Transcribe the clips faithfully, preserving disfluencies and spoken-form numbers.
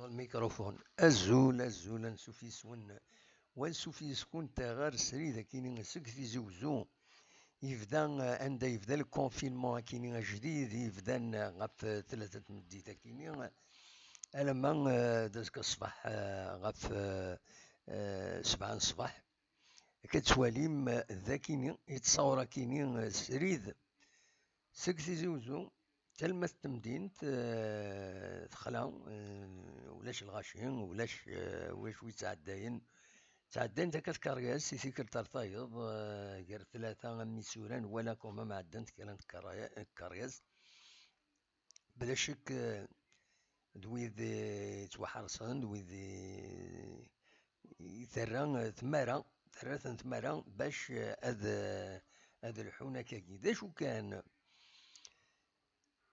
الميكروفون. Azul, azul, ansuf yes-wen, wansuf yes-kunt ɣer srid akini seg Tizi Uzzu. Yebda, eh, anda yebda le confinement akini ajdid, yebdan, eh, ɣef, eh, tlata n tmeddit akini, eh, alamma, eh, d azekka ṣṣbeḥ, eh, ɣef, eh, eh, sebɛa n ṣṣbeḥ. Akka tettwalim, eh, d akini, yettṣawar akini, eh, srid. Seg Tizi Uzzu, talmat n temdint, eh, texla, eh, ulac lɣaci, ulac, eh, ulac wi yettɛeddayen. Ttɛeddayent akka tkeryas si tikkelt ar tayeḍ, eh, gar tlata am isura, nwala quand même ɛeddant kra n tkerya-, tkeryas. Bla ccek, eh, d wid, eh, yettwaḥerṣen, d wid, eh, i terra, eh, tmara, terra-ten tmara bac, eh, ad, eh, ad lḥun akkagi. D acu kan,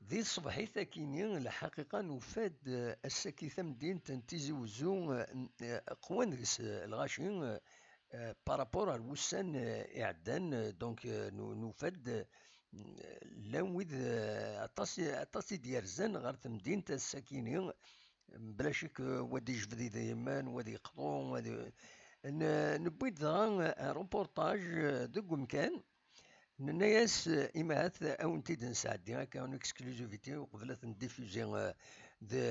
di tṣebḥit akini, lḥaqiqa nufa-d, eh, ass-agi tamdint n Tizi Uzzu, eh, n-, eh, qwan deg-s, eh, lɣaci, eh, eh, par rapport ar wussan, eh, iɛeddan, eh, donc, eh, nu-, nufa-d, eh, llan wid, eh, aṭas, aṭas i d-yerzan ɣer temdint ass-akini, mebla ccek, eh, wa d-ijbed idaymen, wa d-yeqḍu, wa d-, n-, newwi-d dɣa, eh, un reportage, eh, deg umkan, nenna-yas, eh, imahat ad wen-t-id-nesɛeddi akka en exclusivité uqbel ad ten-diffuser, eh, de,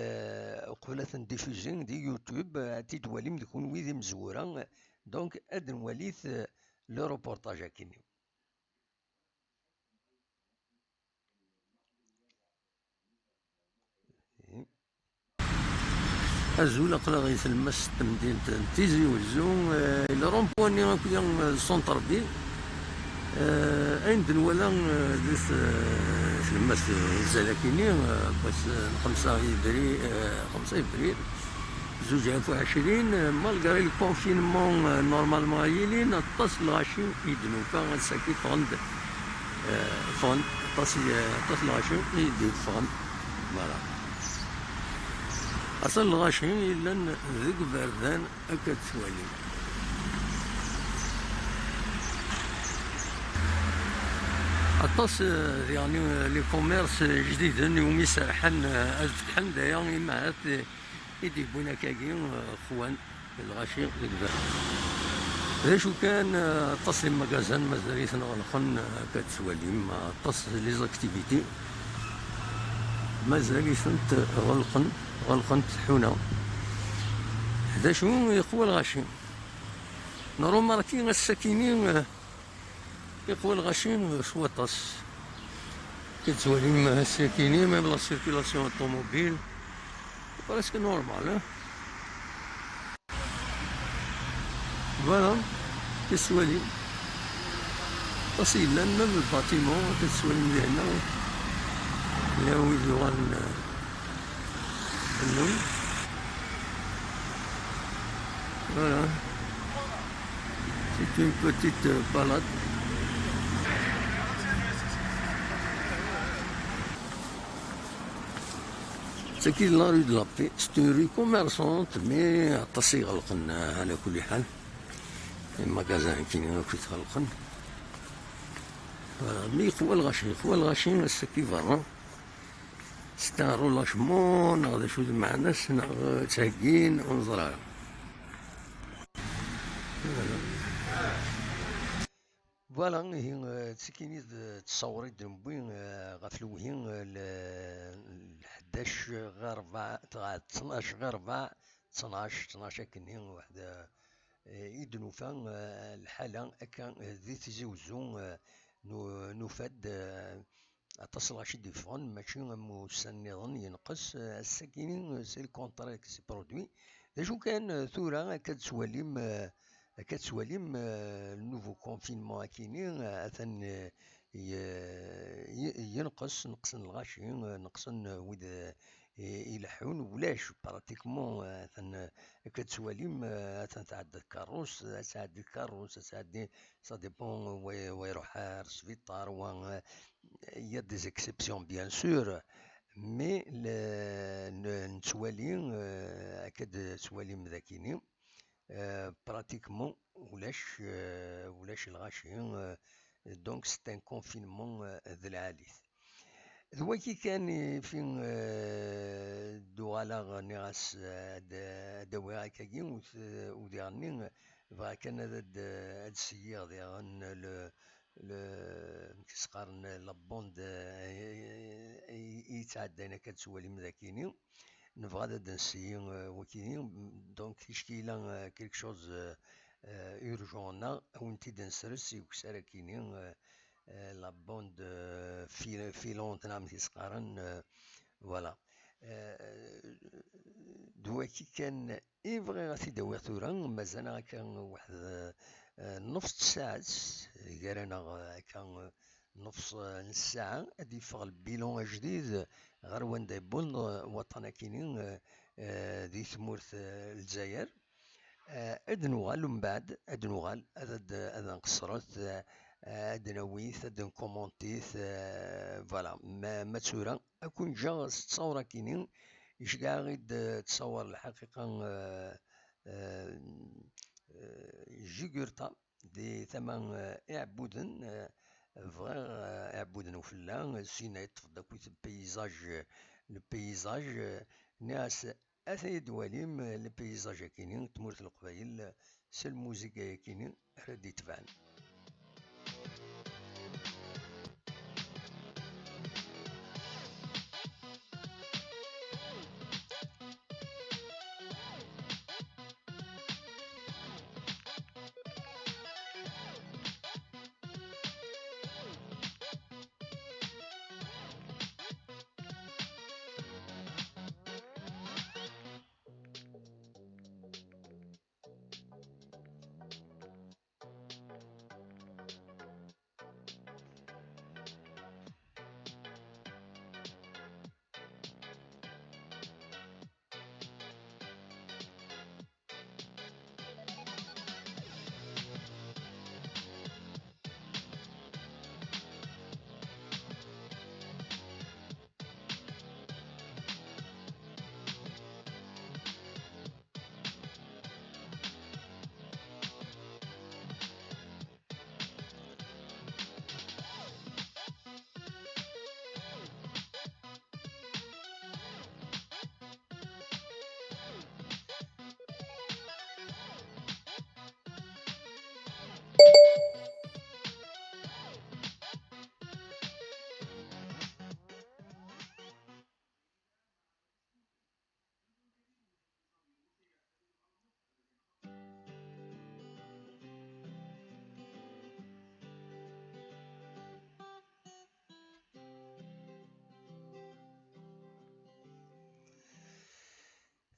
uqbel ad ten-diffuser di YouTube, eh, ad t-id-twalim d kunwi d imezwura, eh, donc ad nwalit, eh, le reportage akini. Azul, aql-aɣ di tlemmast n temdint n Tizi Wezzu, eh, le rond-point-nni akya, eh, centre-ville. Eh, ayen d-nwala, eh, di t-, eh, tlemmast n uzal akini, eh, n wass, eh, n xemsa yebri-, eh, xemsa yebrir, zuǧ alaf u ɛecrin, eh, malgré le confinement, eh, normalement ay yilin, aṭas n lɣaci i d-nufa ass-agi ffɣen-d, eh, ffɣen, aṭas i, aṭas n lɣaci i d-yeffɣen. Voilà. Aṭas n lɣaci yellan deg iberdan, akka d-tettwalim. Aṭas, eh, diɣen, eh, les commerces, eh, jdiden iwumi serḥen, eh, ad fetḥen, d aya imahat, eh, i d-yewwin akkagi, eh, xwan lɣaci deg iberdan. D acu kan, eh, aṭas n yimagazan mazal-iten ɣelqen, eh, akka d-tettwalim, aṭas n les activités mazal-itent ɣelqen, ɣelqent tḥuna. D acu, yeqwa lɣaci. Nrumarki ass-akini, eh, yeqwa lɣaci s waṭas. Ki tettwalim ass-akini, même la circulation automobile, c'est presque normal, hein. Voilà, ki tettwalim. Aṭas i yellan, même le bâtiment, ki tettwalim di hna. Llan wid yuɣalen, euh, Voilà. C'est une petite, euh, balade. C'est qui la rue de la Paix. C'est une rue commerçante, mais aṭas i ɣelqen, euh, على كل حال. Les magasins كاينين أكيد غلقن. Voilà, mais يقوى الغاشي، يقوى الغاشي، c'est qui va. C'est un relâchement, neɣ d acu d lmeɛna-s, neɣ ttheggin, ur neẓri ara. Voilà. Voilà, ihi, eh, d tikini d ttṣawur i d-newwi, eh, ɣef lewhi, eh, l-, l-ḥdac ɣer ṛebɛa, dɣa tnac ɣer ṛebɛa, tnac, tnac akkenni, weḥd, eh, i d-nufa, eh, lḥala akka, eh, di Tizi Wezzu, eh, nu-, nufa-d, eh, aṭas n lɣaci d-yeffɣen, mačči am ussan nniḍen yenqes, eh, ass-agi, eh, c'est le contraire qui s'est produit. D acu kan, eh, tura akka d-tettwalim, eh, akka d-tettwalim, eh, le nouveau confinement akini, eh, atan, eh, y-, y-, yenqes, neqsen lɣaci, eh, neqsen, eh, wid, eh, i, ileḥḥun, ulac, pratiquement, eh, atan, eh, akka d-tettwalim, eh, atan tɛedda tkeṛṛust, eh, ad tɛeddi tkeṛṛust, ad tɛeddi, ça dépend, wa, wa iruḥ ar sbiṭar, wa, eh, il y a des exceptions, bien sûr, mais le, ne, nettwali, eh, akka d-tettwalim dakini, eh, pratiquement ulac, eh, ulac lɣaci, eh, donc c'est un confinement, eh, d lɛali. D wagi kan i fi, eh, d-uɣaleɣ, nniɣ-as, eh, ad, ad awiɣ akkagi, u t-, u diɣenni, bɣiɣ kan ad, ad, ad d-seyyiɣ diɣen le, le, amek i s-qqaren, la bande, eh, i, i, i yettɛeddayen akka ad twalim dakini. Nebɣa ad, ad d-nseyyi, eh, wakini. Donc, ticki yella, eh, quelque chose, eh, eh, urgent, neɣ ad wen-t-id-nesres i ukessar akini, eh, eh, la bande, eh, fil-, filante, neɣ amek i s-qqaren, eh, voilà. Eh, d waki kan i bɣiɣ ad t-id-awiɣ tura, mazal akka waḥed, eh, nofs tsaɛet, gar-aneɣ, eh, akka, eh, nofs, eh, n ssaɛa, ad d-yeffeɣ lbilun ajdid ɣer wanda yewweḍ, eh, waṭṭan akini, eh, eh, di tmurt, eh, Lezzayer. Eh, ad nuɣal mbeɛd, ad nuɣal, ad, ad, ad nqeṣṣret, eh, ad nawi-t, ad nkumanti-t, eh, voilà. Ma, ma d tura, ad kun-ǧǧeɣ s ttṣawra-kini, iceggeɛ-aɣ-id, eh, ttṣawar lḥaqiqa, eh, eh, eh, Jugurta, di tama, eh, Iɛebbuden, eh, bɣiɣ, eh, Iɛebbuden ufella, eh, syin yeṭṭef-d akk le paysage, le paysage, eh, nniɣ-as, ata ad twalim, eh, le paysage akini, tmurt n Leqbayel, eh, s lmuziga akini ara d-itebɛen.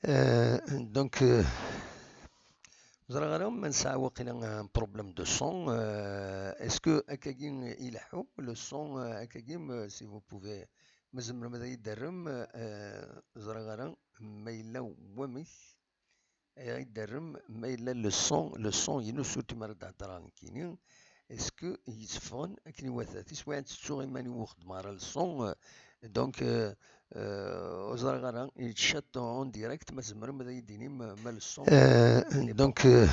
Euh, donc, euh, ẓriɣ ara ma nesɛa waqila un problème de son. Euh, est-ce que akkagi ileḥḥu le son, euh, akkagi, euh, si vous pouvez, ma tzemrem ad iyi-d-terrem, euh, ẓriɣ ara ma yella wamek ay d-terrem ma yella le son, le son inu surtout mi ara d-heddreɣ nekkini, est-ce que yetteffɣen akken iwata? Tiswiɛin ttettuɣ iman-iw ur xeddmeɣ ara le son, euh, donc, euh, euh, ur ẓriɣ ara, yettchat en direct, ma tzemrem ad iyi-d-tinim, euh, ma le son. Euh, donc, euh,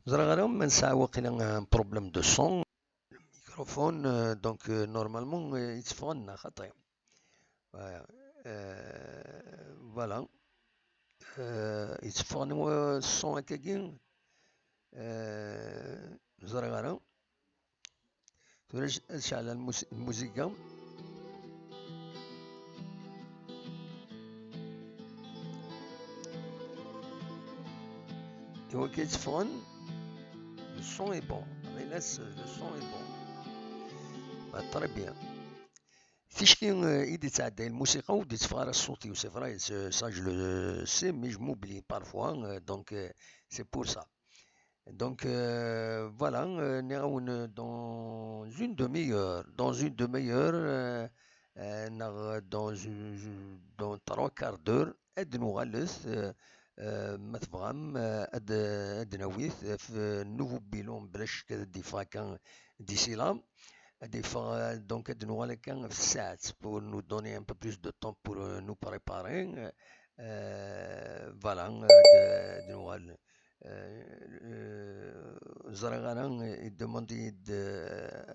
ur ẓriɣ ara ma nesɛa waqila un problème de son. Le microphone, euh, donc, euh, normalement, euh, yetteffɣen neɣ xaṭi. Voilà. Euh, voilà. Euh, yetteffeɣ anwa ṣṣun akkagi? Euh, ur ẓriɣ ara. Tura ad ceɛleɣ lmus-, lmuziga. Iwakken ad teffɣen, le son est bon. Ɣilas, le son est bon. Bah, très bien. Ticki, euh, i d-yettɛedday lmusiqa, ur d-yetteffeɣ ara ṣṣut-iw, c'est vrai, c'est, ça je le sais, mais je m'oublie parfois, euh, donc, euh, c'est pour ça. Donc, euh, voilà, euh, nniɣ-awen, euh, dans une demi-heure, dans une demi-heure, euh, euh, neɣ dans une, dans trois quarts d'heure, ad d-nuɣalet, euh, euh, ma tebɣam, euh, ad, ad d-nawi-t, euh, f-, nouveau bilan, bla ccek ad d-yeffeɣ akka d'ici là. Ad d-yeffeɣ, euh, donc, ad d-nuɣal akka f tsaɛet pour nous donner un peu plus de temps pour, euh, nous préparer. Euh, voilà, euh, ad, ad d-nuɣal. Euh, euh, ẓriɣ ara, euh, il demande-iyi-d, euh,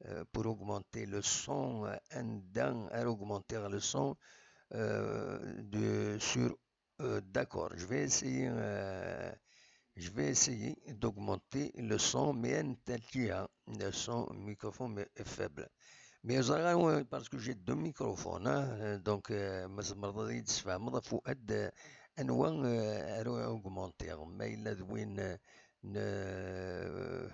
euh, pour augmenter le son, euh, anda ara augmenter le son, euh, de, sur, euh, d'accord, je vais essayer, euh, je vais essayer d'augmenter le son, mais un tel qui a le son microphone est faible. Mais ẓriɣ anwa, parce que j'ai deux microphones, hein, euh, donc, euh, ma tzemreḍ ad iyi-d-tesfehmeḍ, a Fuad, euh, anwa, euh, ara augmenter, ma yella d win, euh, n, euh,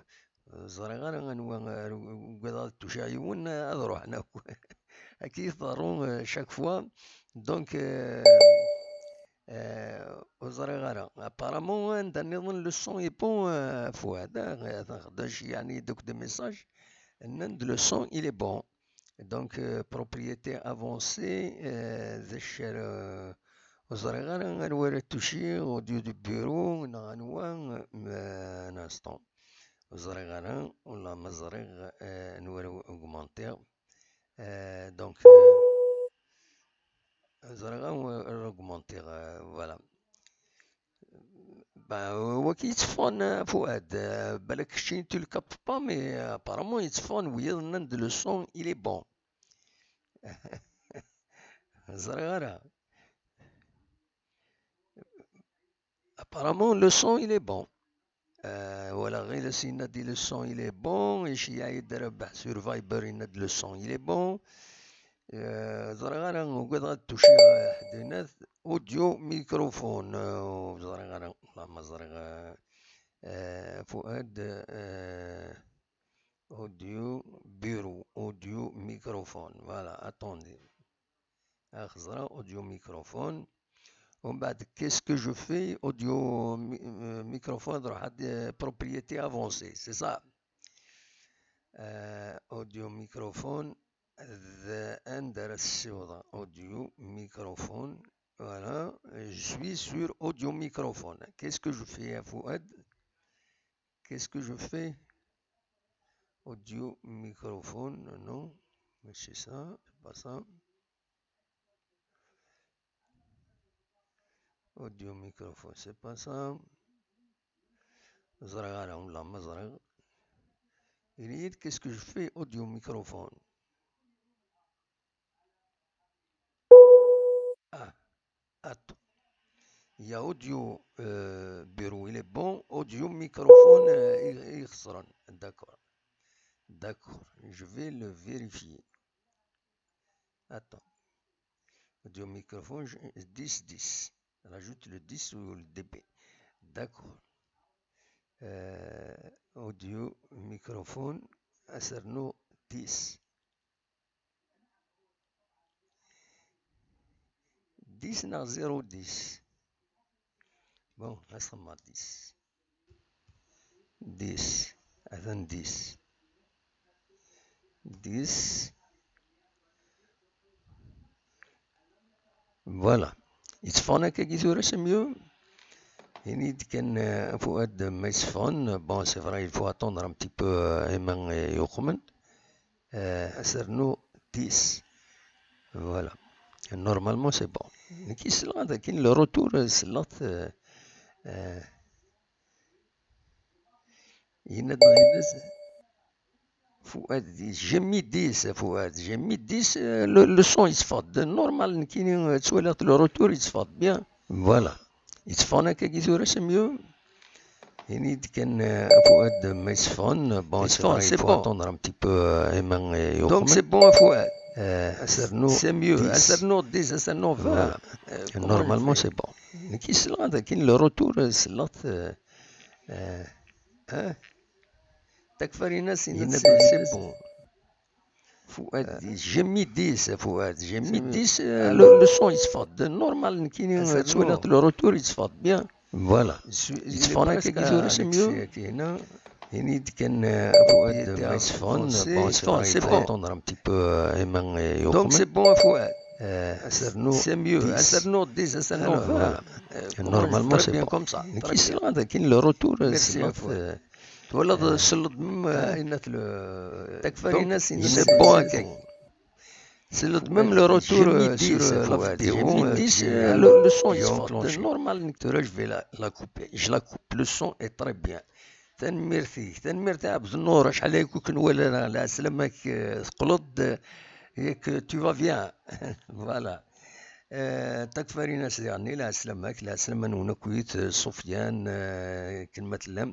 ẓriɣ ara anwa, euh, ugadeɣ ad tuciɣ yiwen, euh, ad ruḥen akk. Akka i teḍerru, euh, chaque fois. Donc, euh, euh, ur ẓriɣ ara. Apparemment, anda nniḍen le son est bon, euh, Fuad, euh, atan xeddac, yeɛni donc des messages, nnan-d le son il est bon. Donc, euh, propriété avancée, euh, d acu ara, ur ẓriɣ ara anwa ara tuci, audio de bureau, neɣ anwa, euh, un instant. Ur ẓriɣ ara, wala ma ẓriɣ, euh, anwa ara augmenter. Euh, donc, euh, ur ẓriɣ ara anwa ara augmenter, euh, voilà. Ben, euh, waki yetteffɣen, euh, Fuad. Euh, balak keččini tu le captes pas, mais, euh, apparemment yetteffɣen wiyaḍ nnan-d le son, il est bon. Ẓriɣ ara. Apparemment, le son, il est bon. Euh, wala ɣiles yenna-d le son, il est bon. Iceyyeɛ-iyi-d Rabaḥ sur Viber, yenna-d le son, il est bon. Euh, ẓriɣ ara, ugadeɣ ad tuciɣ, euh, ḥedd yenna-d audio microphone. Euh, ur ẓriɣ ara, wala ma ẓriɣ, euh, euh, Fuad, euh, audio bureau, audio microphone. Voilà, attendez. Ad xeẓreɣ audio microphone. ومن بعد, qu'est-ce que je fais? Audio mi-, euh, microphone, ad ruḥeɣ, euh, propriété avancée, c'est ça. Euh, audio microphone, d anda ara ssiwḍeɣ audio microphone. Voilà, je suis sur audio microphone. Qu'est-ce que je fais, a Fuad? Qu'est-ce que je fais? Audio microphone, non, mais c'est ça, c'est pas ça. Audio microphone, c'est pas ça. Ẓriɣ ara, wala ma ẓriɣ. Ini-yi-d, qu'est-ce que je fais, audio microphone? Ah, attends. Il y a audio, euh, bureau, il est bon. Audio microphone, euh, il, il sonne. D'accord. D'accord. Je vais le vérifier. Attends. Audio microphone, je- dix dix. Rajoute le dix ou le D B. D'accord. Euh, audio microphone, asernu dix. Dix neɣ zéro dix? Bon, asemma dix. Dix. Atan dix. Dix. Voilà. Yetteffɣen akkagi tura, c'est mieux. Ini-d kan, euh, Fuad ma yetteffɣen. Bon, c'est vrai, il faut attendre un petit peu, euh, ayen ma, euh, yuqmen. Euh, asernu dix. Voilà. Normalement, c'est bon. Nekk selleɣ-d akin le retour, euh, selleɣ-t, euh, euh, yenna-d ɣiles. Fuad dix, j'ai mis dix, Fuad, j'ai mis dix, euh, le, le son yetteffeɣ-d normal, nekkini, euh, ttwaliɣ-t le retour yetteffeɣ-d bien. Voilà. Yetteffeɣ akkagi tura, c'est mieux. Ini-d kan, euh, Fuad ma yetteffɣen, bon, c'est vrai, il faut attendre un petit peu, euh, ayen ma, euh, yuqmen. Donc c'est bon, Fuad. Euh, asernu, c'est mieux. Asernu dix, asernu vingt. Voilà. Euh, normalement, c'est bon. Nekk selleɣ-d akin le retour, euh, selleɣ-t, euh, euh, hein? Takfarinas yenna-d c'est bon. Fuad, euh, j'ai mis dix, Fuad, j'ai mis dix, euh, le, le son yetteffeɣ-d normal, nekkini, euh, ttwaliɣ-t le retour yetteffeɣ-d bien. Voilà. Yetteffeɣ akkagi tura, c'est mieux. Ini-d kan, euh, Fuad ma yetteffɣen, bon, c'est vrai, il faut attendre un petit peu, euh, ayen ma, euh, yuqmen. Donc c'est bon, Fuad. Euh, asernu, c'est mieux. Asernu dix, asernu vingt. Voilà. Euh, normalement, c'est bon. Nekk selleɣ-d akin le retour, euh, selleɣ-t, euh, Twalaḍ, euh, selleḍ même, euh, ayen at le, takfarinas, c'est bon, akkagi. Selleɣ-d même le retour, euh, sur, euh, la vidéo, euh, le, le son yetteffeɣ-d normal. Tura, je vais la, la couper. Je la coupe. Le son est très bien. Tanemmirt-ik, tanemmirt a Ɛebdennur, acḥal ay ken-walaɣ, lɛeslama-k, eh, teqqleḍ-d, eh, yak tu vas bien. Voilà. Eh, takfarin a sidi Ɛni, lɛeslama-k, lɛeslama-nwen akkit, eh, Sufyan, eh, akken ma tellam.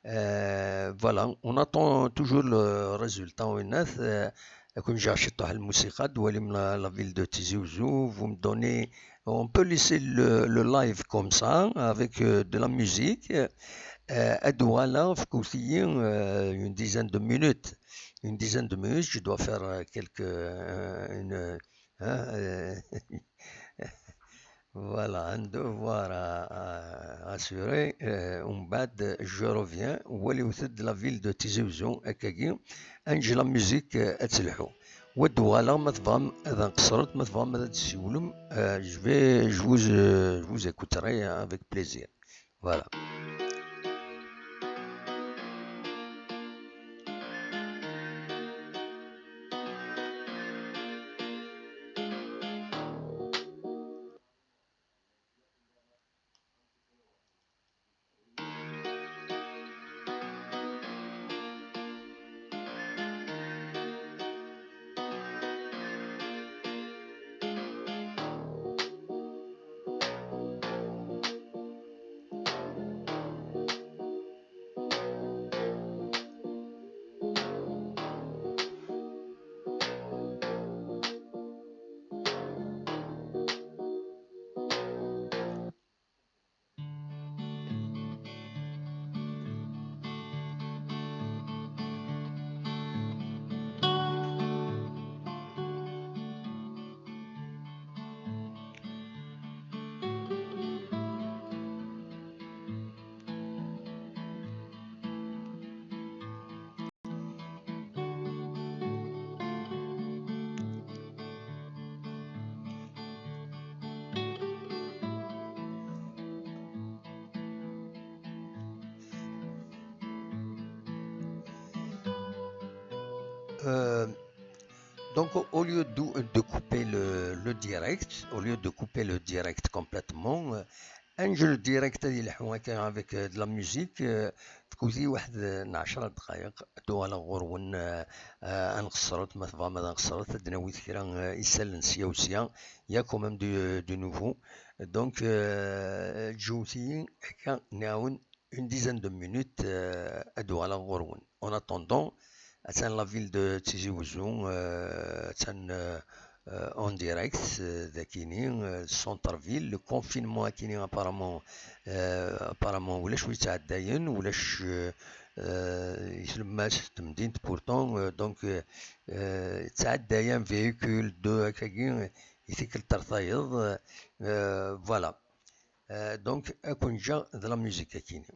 Eh, voilà, on attend toujours le résultat, winnat, eh, ad ken-ǧǧeɣ ciṭuḥ lmusiqa, ad twalim la, la ville de Tizi Ouzou, vous me donnez, on peut laisser le, le live comme ça, avec, euh, de la musique. Euh, ad uɣaleɣ, fkut-iyi, euh, une dizaine de minutes. Une dizaine de minutes, je dois faire, euh, quelques, euh, une, hein, euh, voilà, un devoir à, à assurer. Euh, umbeɛd, je reviens, waliwet-d la ville de Tizi Ouzou, akkagi, ad neǧǧ la musique, euh, ad telḥu. Wa d-uɣaleɣ, ma tebɣam ad nqeṣṣret, ma tebɣam ad d-tessiwlem, euh, je vais, je vous, euh, je vous écouterai avec plaisir. Voilà. Euh, donc, au lieu de, de couper le, le direct, au lieu de couper le direct complètement, euh, ad neǧǧ le direct ad yelḥu akka avec, euh, de la musique, euh, fkut-iyi waḥed, euh, n ɛecra dqayeq, ad uɣaleɣ ɣur-wen, euh, euh, ad nqeṣṣret, ma tebɣam ad nqeṣṣret, ad d-nawi kra, euh, isallen sya u sya, il y a quand même du, du nouveau. Donc, euh, ǧǧut-iyi akka, nɛawen une dizaine de minutes, euh, ad uɣaleɣ ɣur-wen. En attendant, attan la ville de Tizi Ouzou, euh, attan, euh, euh, en direct, euh, dakini, euh, centre-ville, le confinement akini apparemment, euh, apparemment ulac wi yettɛeddayen, ulac, euh, euh, tlemmast temdint, pourtant, euh, donc, euh, euh, yettɛedday un véhicule, deux, akkagi, i tikkelt ar tayeḍ, euh, voilà. Euh, donc, ad ken-ǧǧeɣ d la musique akini.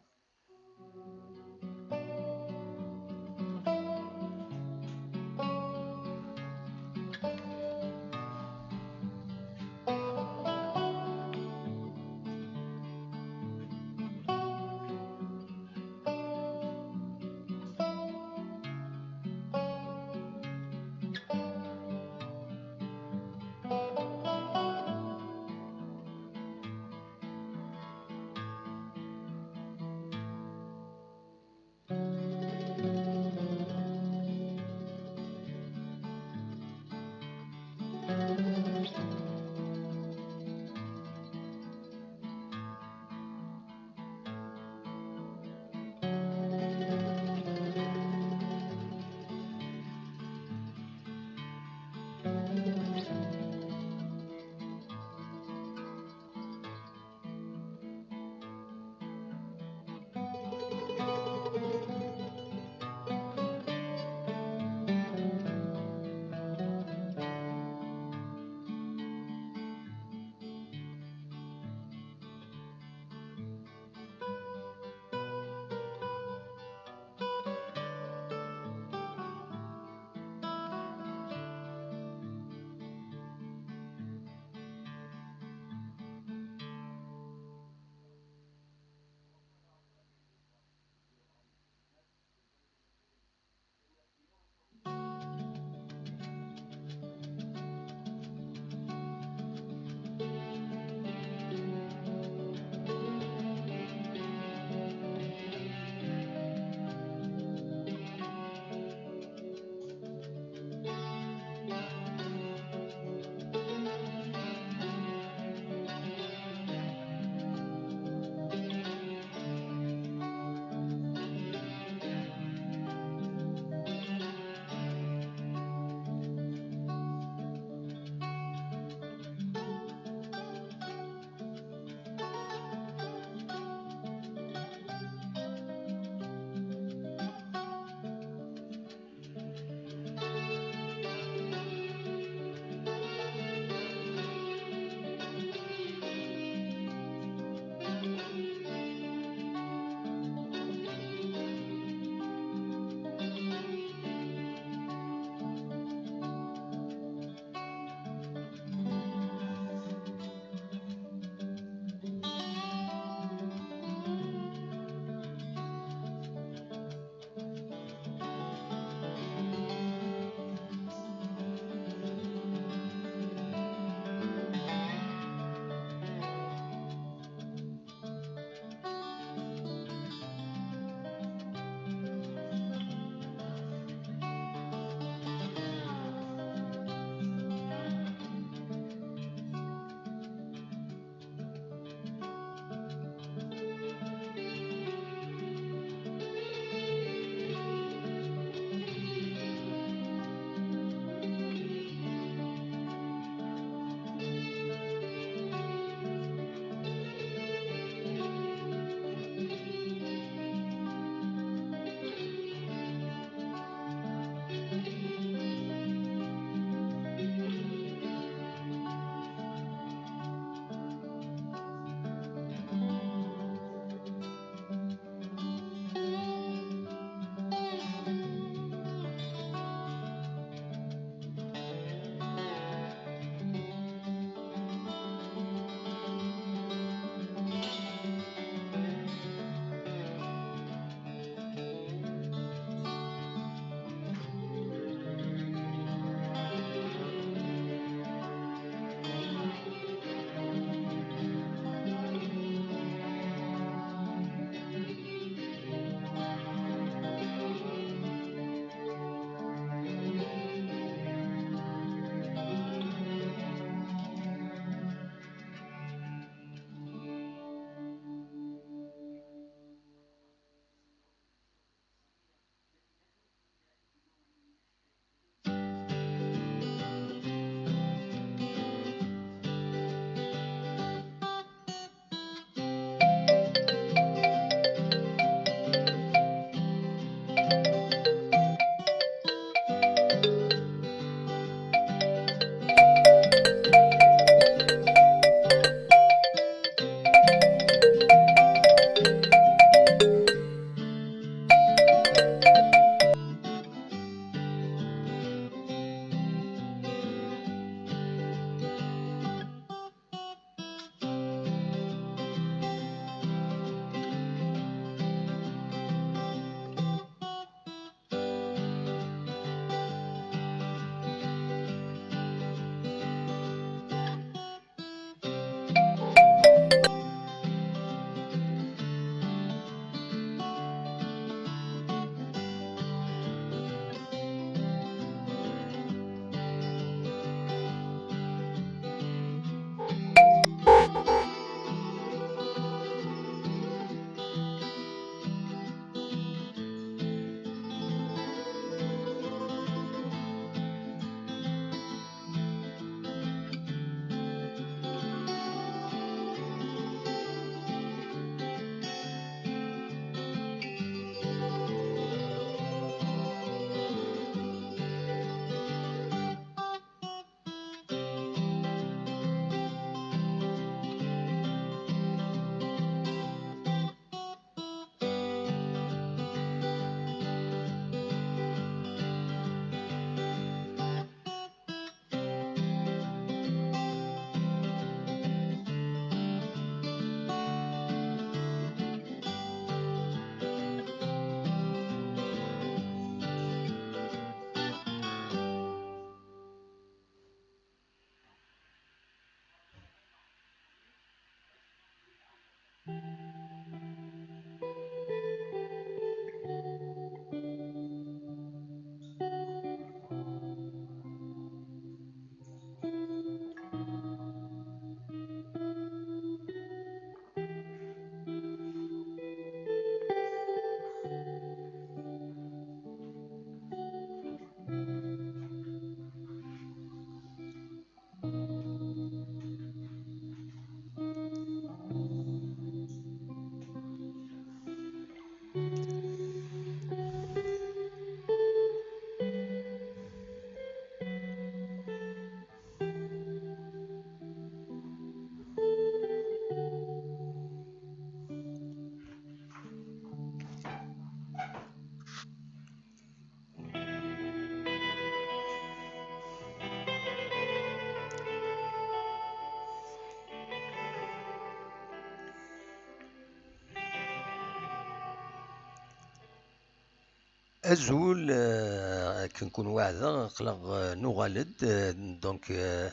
Azul, eh, akken kun weɛdeɣ, aql-aɣ, eh, nuɣal-d, eh, donc, eh,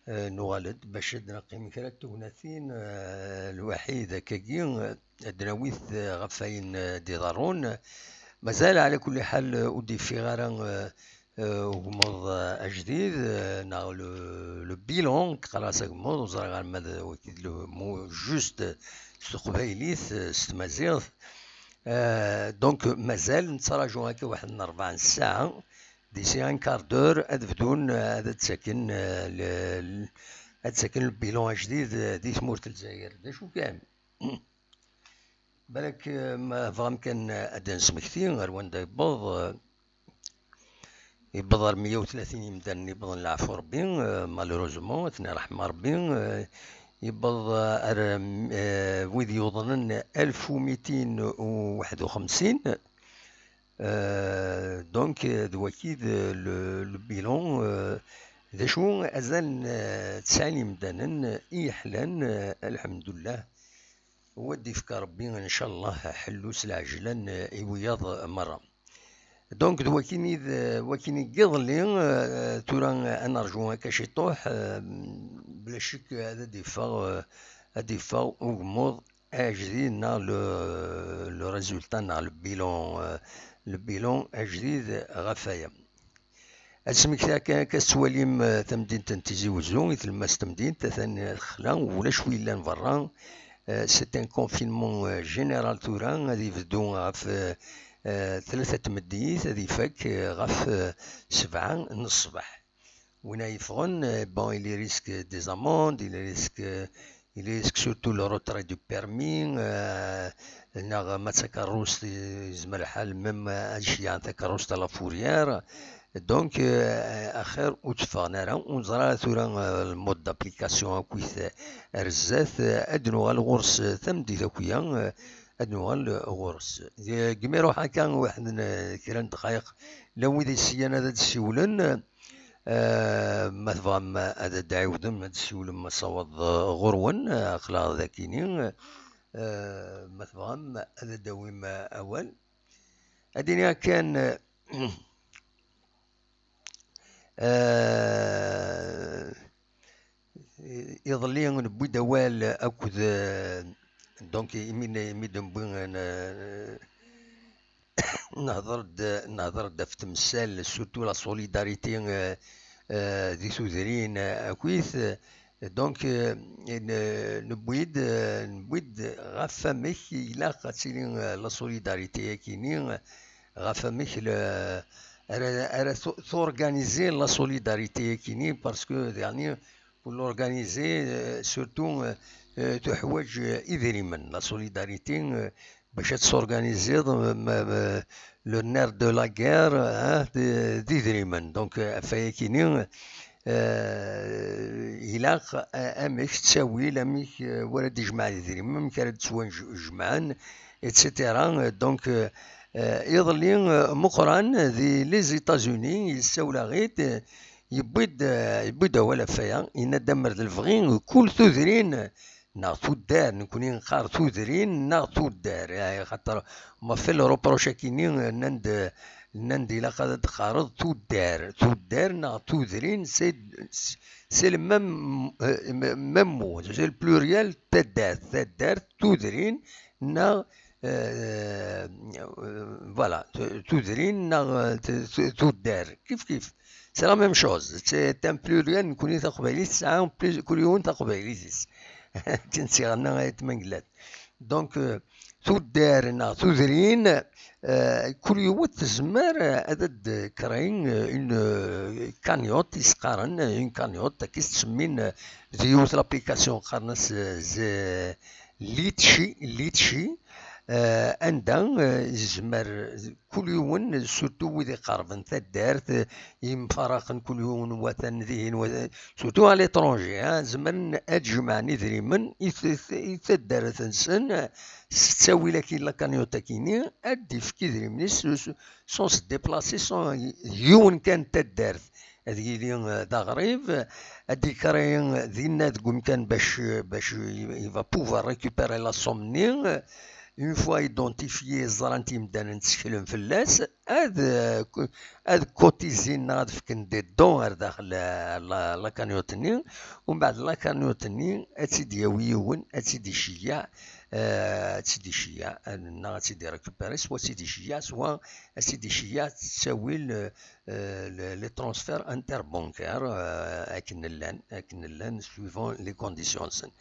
eh, nuɣal-d bac ad d-neqqim kra n tegnatin, eh, lwaḥid akkagi, eh, ad d-nawi-t, eh, ɣef wayen, eh, d-iḍerrun. Mazal, ɛla kulli ḥal, eh, ur d-yeffiɣ ara, eh, eh, ugmuḍ, eh, ajdid, eh, neɣ le, le bilan, qqar-as agmuḍ, ur ẓriɣ ara ma d wagi d le mot juste s teqbaylit, eh, s tmaziɣt. Eh, donc, mazal nettraǧu akka waḥed n rebɛa n ssaɛa, d'ici un quart d'heure, ad bdun, eh, ad d-ttaken, eh, le, le, ad ttaken le bilan ajdid, eh, di tmurt n Lezzayer. D acu kan? Balak, eh, ma bɣam kan, eh, ad d-nesmekti ar wanda yewweḍ, eh, yewweḍ ar meyya u tlatin imdanen yewweḍen leɛfu Rebbi, eh, malheureusement, ad ten-iṛḥem Rebbi, eh, yewweḍ, eh, ar, eh, wid yuḍnen alef u mitin u waḥed u xemsin. Eh, donc, eh, d waki d le, le bilan, eh, d acu, azal n, eh, tesɛin imdanen i yeḥlan, eh, alḥemdullah. Wa d-ifka Rebbi, ncallah, ḥellu s lɛejlan, eh, i wiyaḍ merra. Donc, d wakin i d, wakin i yiḍelli, eh, tura, eh, ad nerǧu akka ciṭuḥ, eh, bla ccek ad d-iffeɣ, eh, ad d-iffeɣ ugmuḍ ajdid neɣ le, le résultat neɣ le bilan, eh, le bilan ajdid ɣef waya. Ad smektiɣ kan akka tettwalim, eh, tamdint n Tizi Wezzu, i tlemmast n temdint, atan texla, ulac wi yellan berra. Eh, c'est un confinement, eh, général tura, ad ibeddu ɣef, eh, eh, tlata n tmeddit, ad ifak, eh, ɣef, eh, sebɛa n ṣṣbeḥ. Win ay yeffɣen, eh, bon, il risque des amendes, il risque, eh, il risque surtout le retrait du permis, eh, neɣ ma d takeṛṛust, eh, yezmer lḥal même ad ceyyɛen takeṛṛust à la fourrière. Donc, eh, axir ur tteffɣen ara, ur neẓri ara tura, eh, le mode d'application akkit ar zdat, eh, ad d-nuɣal ɣur-s, eh, tameddit akya, eh, ad nuɣal ɣur-s. Deg mi ruḥ akka, waḥed n kra n ddqayeq, llan wid yesyan ad d-siwlen. Eh, ma tebɣam ad d-tɛiwdem ad d-siwlem, ma sawaḍ ɣur-wen, aql-aɣ dagini. Eh, ma tebɣam ad d-tawim awal. Ad iniɣ kan, eh, iḍelli newwi-d awal akked, eh, donc, imi, imi d-newwi, eh, nehder-d, nehder-d ɣef temsal, surtout la solidarité, eh, eh, di tudrin, eh, akkit. Donc, eh, n-, newwi-d, eh, newwi-d ɣef wamek ilaq ad tili, eh, la solidarité-agi-nni, ɣef wamek le-, ara, ara tu-, t'organiser la solidarité-agi-nni, parce que, yeɛni, pour l'organiser, euh, surtout, euh, euh, tuḥwaǧ, euh, idrimen. La solidarité, euh, bac ad t'organiser, euh, ma, ma, le nerf de la guerre, hein, d, d idrimen. Donc, euh, ɣef wayagi-nni, euh, ilaq, euh, amek ttawil, amek, euh, wara d-ijmeɛ idrimen, amek ara d-ttwajemɛen, et cetera. Donc, euh, euh, iḍelli, euh, Meqqran di les États-Unis, yessawel-aɣ-id, euh, yewwi-d, eh, yewwi-d awal ɣef waya, yenna-d amer d lebɣi kul tudrin neɣ tuddar, nekkni neqqar tudrin neɣ tuddar, eh, xaṭer ma fait le reproche-agi-nni, eh, nnan-d, nnan-d ilaq ad d-teqqareḍ tuddar, tuddar neɣ tudrin, c'est, c'est le même, eh, même mot, c'est le pluriel, taddart, taddart, tudrin neɣ, eh, eh, voilà, tu-, tudrin neɣ, eh, tu-, tu-, tuddar, kif kif. C'est la même chose. C'est un pluriel, nekkni taqbaylit tesɛa plus, kul yiwen taqbaylit-is. Akken ssiɣerna ay tmanglat. Donc, euh, tuddar neɣ tudrin, euh, kul yiwet tezmer, euh, ad d-créer, euh, une, euh, cagnotte, i s-qqaren, euh, une cagnotte, akka i s-ttsemmin, euh, di yiwet l'application qqaren-as, euh, z-, Litchi, Litchi, euh, anda, euh, yezmer kul yiwen, surtout wid iqerben taddart, euh, imfaraqen kul yiwen watan dihin, watan, surtout à l'étranger, hein, zemren ad jemɛen idrimen i t-, i t-, i taddart-nsen, s ttawil-agi, la cagnotte-agi-nni, ad d-ifk idrimen-is s, s, sans se déplacer, sans, d yiwen kan taddart. Ad yili, euh, d aɣrib, ad d-ikrei dinna deg umkan bac, bac il va pouvoir récupérer la somme-nni. Une fois identifié, ẓran-t yimdanen tteklen fell-as, ad, euh, ad cotisin neɣ ad fken des dons ar daxel, euh, la, la cagnotte-nni. Umbeɛd la cagnotte-nni ad tt-id-yawi yiwen, ad tt-id-iceyyeɛ, euh, ad tt-id-iceyyeɛ, euh, neɣ ad tt-id-irécupérer, soit ad tt-id-iceyyeɛ, soit ad tt-id-iceyyeɛ s ttawil, euh, euh, les, les transferts interbancaires, euh, akken llan, akken llan, suivant les conditions-nsen.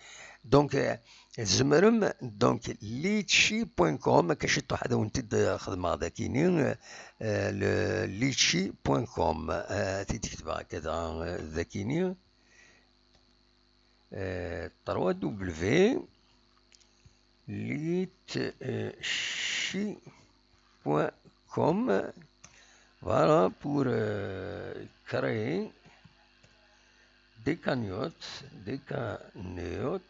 Donc, euh, tzemrem, donc, litchi point com, akka ciṭuḥ ad awen-t-id-xedmeɣ dakini, euh, le litchi point com, euh, t-id-ketbeɣ akka da, euh, dakini, euh, trois W litchi point com. Voilà, pour, euh, créer des cagnottes, des cagnottes,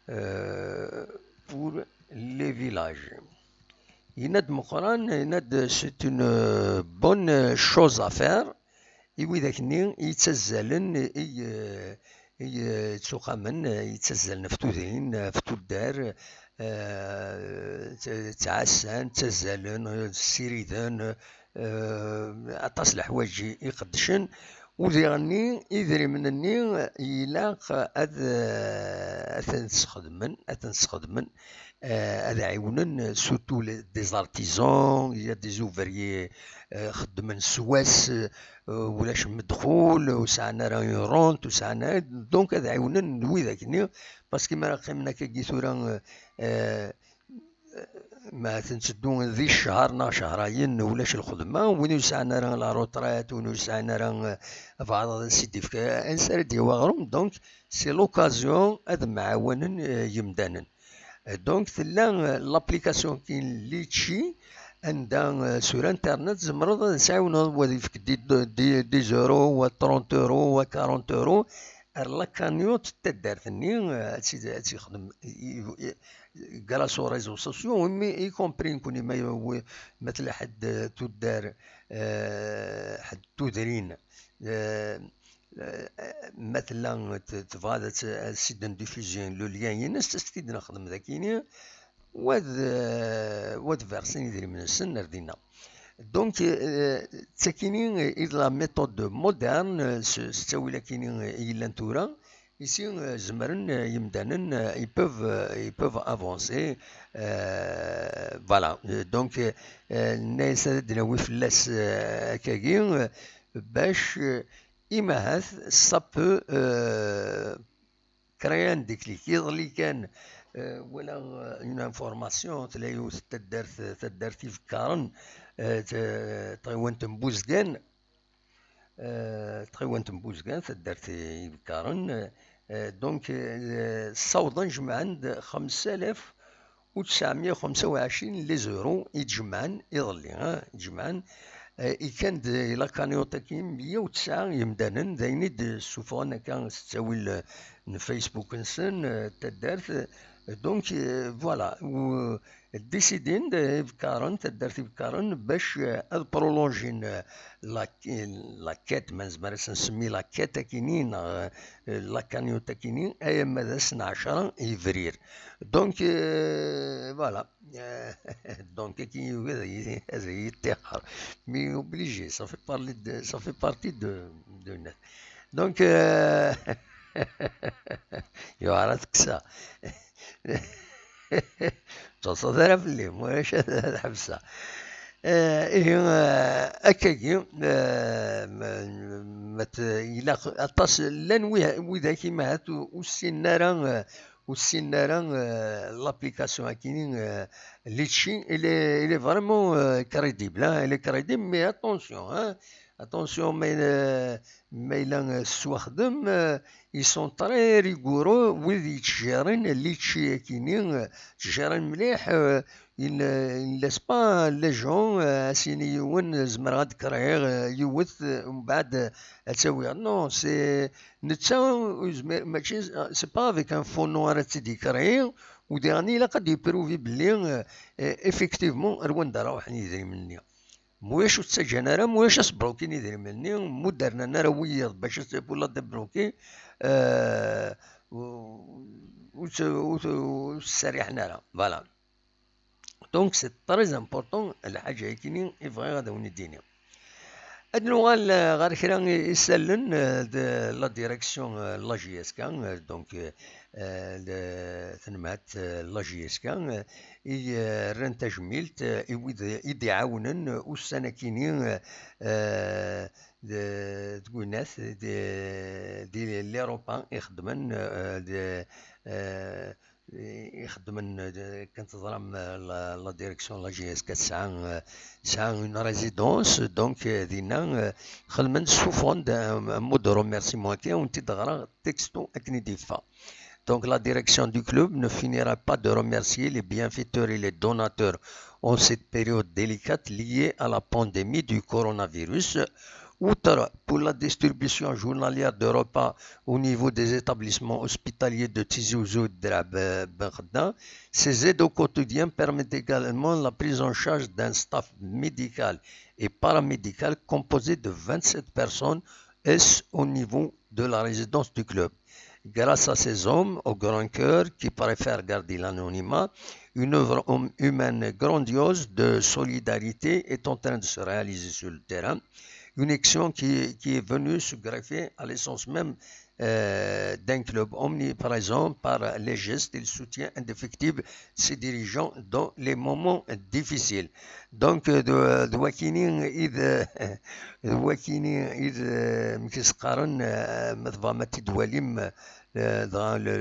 euh, pour les villages. Yenna-d Meqqran, yenna-d c'est une, euh, bonne chose à faire. I widak-nni i yettazzalen, i, eh, i, eh, yettuqamen, eh, yettazzalen ɣef tudrin, ɣef tuddar, eh, tt-, ttɛassan, ttazzalen, eh, ssiriden, eh, aṭas n leḥwayeǧ i, iqeddcen. U diɣenni, idrimen-nni ilaq ad, eh, ad ten-sxedmen, ad ten-sxedmen, eh, ad ɛiwnen, surtout les, des artisans, il y a des ouvriers, eh, xeddmen s wass, eh, ulac medxul, ur sɛan ara une rente, ur sɛan ara, donc ad ɛiwnen widak-nni, parce que mi ara qqimen akkagi tura, eh, eh, ma tetteddu di ccher neɣ cehrayen ulac lxedma, win ur sɛan ara la retraite, win ur sɛan ara, eh, abɛaḍ ad as-id-ifk, eh, ansi ara d-yawi aɣrum, donc c'est l'occasion ad mɛawanen, eh, yemdanen. Donc, tella, euh, l'application-agi n Litchi, anda, euh, sur Internet, tzemreḍ ad tɛiwneḍ, wa ad yefk dix, dix, dix euros, wa trente euros, wa quarante euros, ar la cagnotte n taddart-nni, eh, ad tt-, ad tt-yexdem i, i, i, grâce aux réseaux sociaux, imi, y compris nekkni ma, ma tella ḥedd, eh, tuddar, eh, ḥedd tudrin, eh, eh, ma tella t-, tebɣa ad tt-, ad s-id-ndiffuzi le lien-ines, ad s-t-id-nexdem dakini, u ad, eh, u ad versen idrimen-nsen ar dinna. Donc, eh, d takini i d la méthode moderne, s, s ttawil akini i yellan tura, ici, eh, zemren, eh, yemdanen, eh, ils peuvent, eh, ils peuvent avancer. Eh, voilà. Eh, donc, eh, eh, nenna-yas ad d-nawi fell-as, eh, akkagi, eh, bac, eh, imahat, ça peut, eh, créer un déclic. Iḍelli kan, eh, walaɣ, eh, une information, tella yiwet n taddart, taddart Ibekkaren, eh, t-, tɣiwant n Buzgan, eh, tɣiwant n Buzgan, taddart Ibekkaren, eh, donc, eh, ssawḍen jemɛen-d xemsa alaf u tesɛemya u xemsa u ɛecrin les euros i d-jemɛen iḍelli, ah, i d-jemɛen, eh, ikan-d la cagnotte-agi meyya u tesɛa yemdanen, d ayen i d-ssufɣen akka s ttawil, eh, n Facebook-nsen, eh, taddart. Donc, eh, voilà, u-, décidin-d, eh, Ibekkaren, taddart Ibekkaren, bac, eh, ad prolongin, eh, la, la quête, ma nezmer ad s-nsemmi la quête akini, neɣ, eh, la cagnotte akini, alamma d ass n ɛecra yebrir. Donc, eh, voilà. Donc, akini yugi ad yi-, ad yi-yettixer. Mais obligé, ça fait parler de, ça fait partie de, de net. Donc, eh, yuɛer ad tekkseɣ. Ur ttaḍsat ara fell-i, ma ulac ad, ad ḥebseɣ. Eh, ihi, eh, akkagi, eh, ma, ma t-, ilaq aṭas, llan wi-, widak imahat ur, ur ssinen ara, eh, ur ssinen ara, eh, l'application akini, eh, Litchi, il est, il est vraiment, eh, crédible, hein, il est crédible, mais attention, hein, attention, mais, eh, ma yella, eh, tettwaxdem, eh, ils sont très rigoureux, wid yettjaren Litchi akini, eh, ttjaren mliḥ, eh, ils, ils ne laissent pas les gens, eh, ad s-yini yiwen, eh, zemreɣ ad d-créiɣ, eh, yiwet, eh, umbeɛd, eh, ad tt-awiɣ. Non, c'est, netta, ur yezmir, mačči, c'est pas avec un faux nom ara tt-id-yekṛi, u diɣen ilaq ad d-yepruvi belli, eh, eh, effectivement, ar wanda ara ruḥen yidrimen-nni. Mulac ur ttaǧǧan ara, mulac ad s-brukin idrimen-nni, mu d-rnan ara wiyiḍ bac ad, pour la débloquer, eh, ur, ur, ur, ur ttserriḥen ara. Voilà. Donc, c'est très important, lḥaǧa-agi-nni i bɣiɣ ad awen-d-iniɣ. Ad nuɣal, eh, ɣer kra n isallen, eh, de la direction, eh, la J S K, eh, donc, eh, eh, de, tanemhat, eh, la J S K, eh, i, eh, rran tajmilt, eh, i wid i d-iɛawnen, eh, ussan-akini, eh, eh, de, deg winat, de, di l'Europa ixeddmen, eh, de, eh, ixeddmen, eh, kan teẓram, eh, la, la direction la J S K tesɛa, eh, tesɛa une résidence, donc, eh, dinna, eh, xedmen, ssufɣen-d, eh, un mot de remerciement-agi, ad wen-t-id-ɣreɣ texto akken i d-yeffeɣ. Donc, la direction du club ne finira pas de remercier les bienfaiteurs et les donateurs en cette période délicate liée à la pandémie du coronavirus. Outre pour la distribution journalière de repas au niveau des établissements hospitaliers de Tizi Ouzou et de Drac Ben Khdar, ces aides au quotidien permettent également la prise en charge d'un staff médical et paramédical composé de vingt-sept personnes, et ce au niveau de la résidence du club. Grâce à ces hommes au grand cœur qui préfèrent garder l'anonymat, une œuvre hum-, humaine grandiose de solidarité est en train de se réaliser sur le terrain. Une action qui, qui est venue se greffer à l'essence même, euh, d'un club omniprésent par les gestes et le soutien indéfectible de ses dirigeants dans les moments difficiles. Donc, euh, de, de wakini, il, euh, d wakini i d, eh, amek i s-qqaren, eh, ma tebɣam ad t-id-twalim, eh, dɣa le,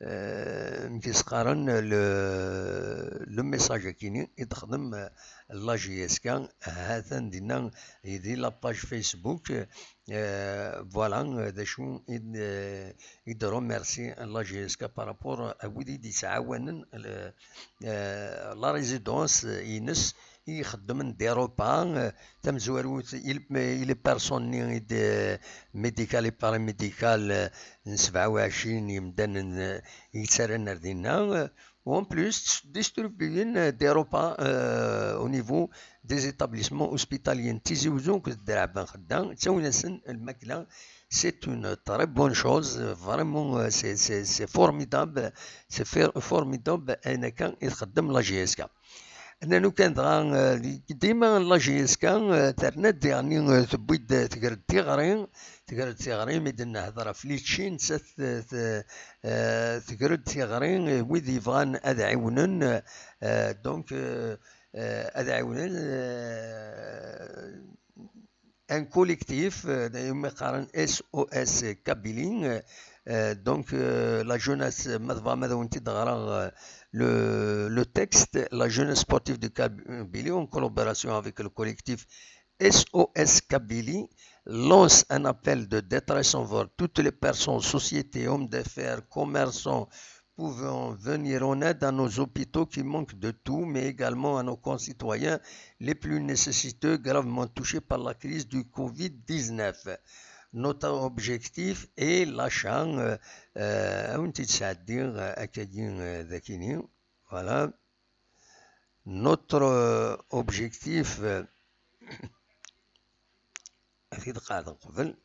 eh, amek i s-qqaren, le, le message-akini i d-texdem, eh, la J S K, ha-t-an dinna, di la page Facebook, eh, voilà, eh, d acu i d, eh, i d-remercie la J S K par rapport à wid i d-yettɛawanen, le, eh, la résidence, eh, ines, i ixeddmen des repas, eh, tamezwarut, i les personnes-nni i d, eh, médicales et paramédicales, eh, n sebɛa u ɛecrin yemdanen, eh, i yettarran ar dinna, eh, u en plus distribuyen, eh, des repas, eh, au niveau des établissements hospitaliers n Tizi Uzzu akked Draɛ Ben Xedda, ttawin-asen lmakla. C'est une très bonne chose, vraiment, euh, c'est, c'est, c'est formidable, c'est fer-, formidable ayen akka i txeddem la J S K. Nnan ukan dɣa, eh, dima la J S K, eh, terna-d, yeɛni, eh, tewwi-d, eh, tger-d tiɣri, tger-d tiɣri, mi d-nehder ɣef litchi, nettat, eh, t-, eh, tger-d tiɣri i wid yebɣan ad ɛiwnen, eh, donc, eh, eh, ad ɛiwnen, eh, un collectif, euh, umi qqaren S O S Kabylie, euh, euh, donc, euh, la jeunesse, ma tebɣam ad awen-t-id-ɣreɣ, euh, le, le texte, la jeunesse sportive de Kabylie, en collaboration avec le collectif S O S Kabylie, lance un appel de détresse envers toutes les personnes, sociétés, hommes d'affaires, commerçants, pouvant venir en aide à nos hôpitaux qui manquent de tout, mais également à nos concitoyens les plus nécessiteux, gravement touchés par la crise du covid dix-neuf. Notre objectif est l'achat, euh, euh, ad wen-t-id-sɛeddiɣ, euh, akkagi, euh, dakini. Voilà. Notre, euh, objectif, euh, ad t-id-qaɛdeɣ qbel,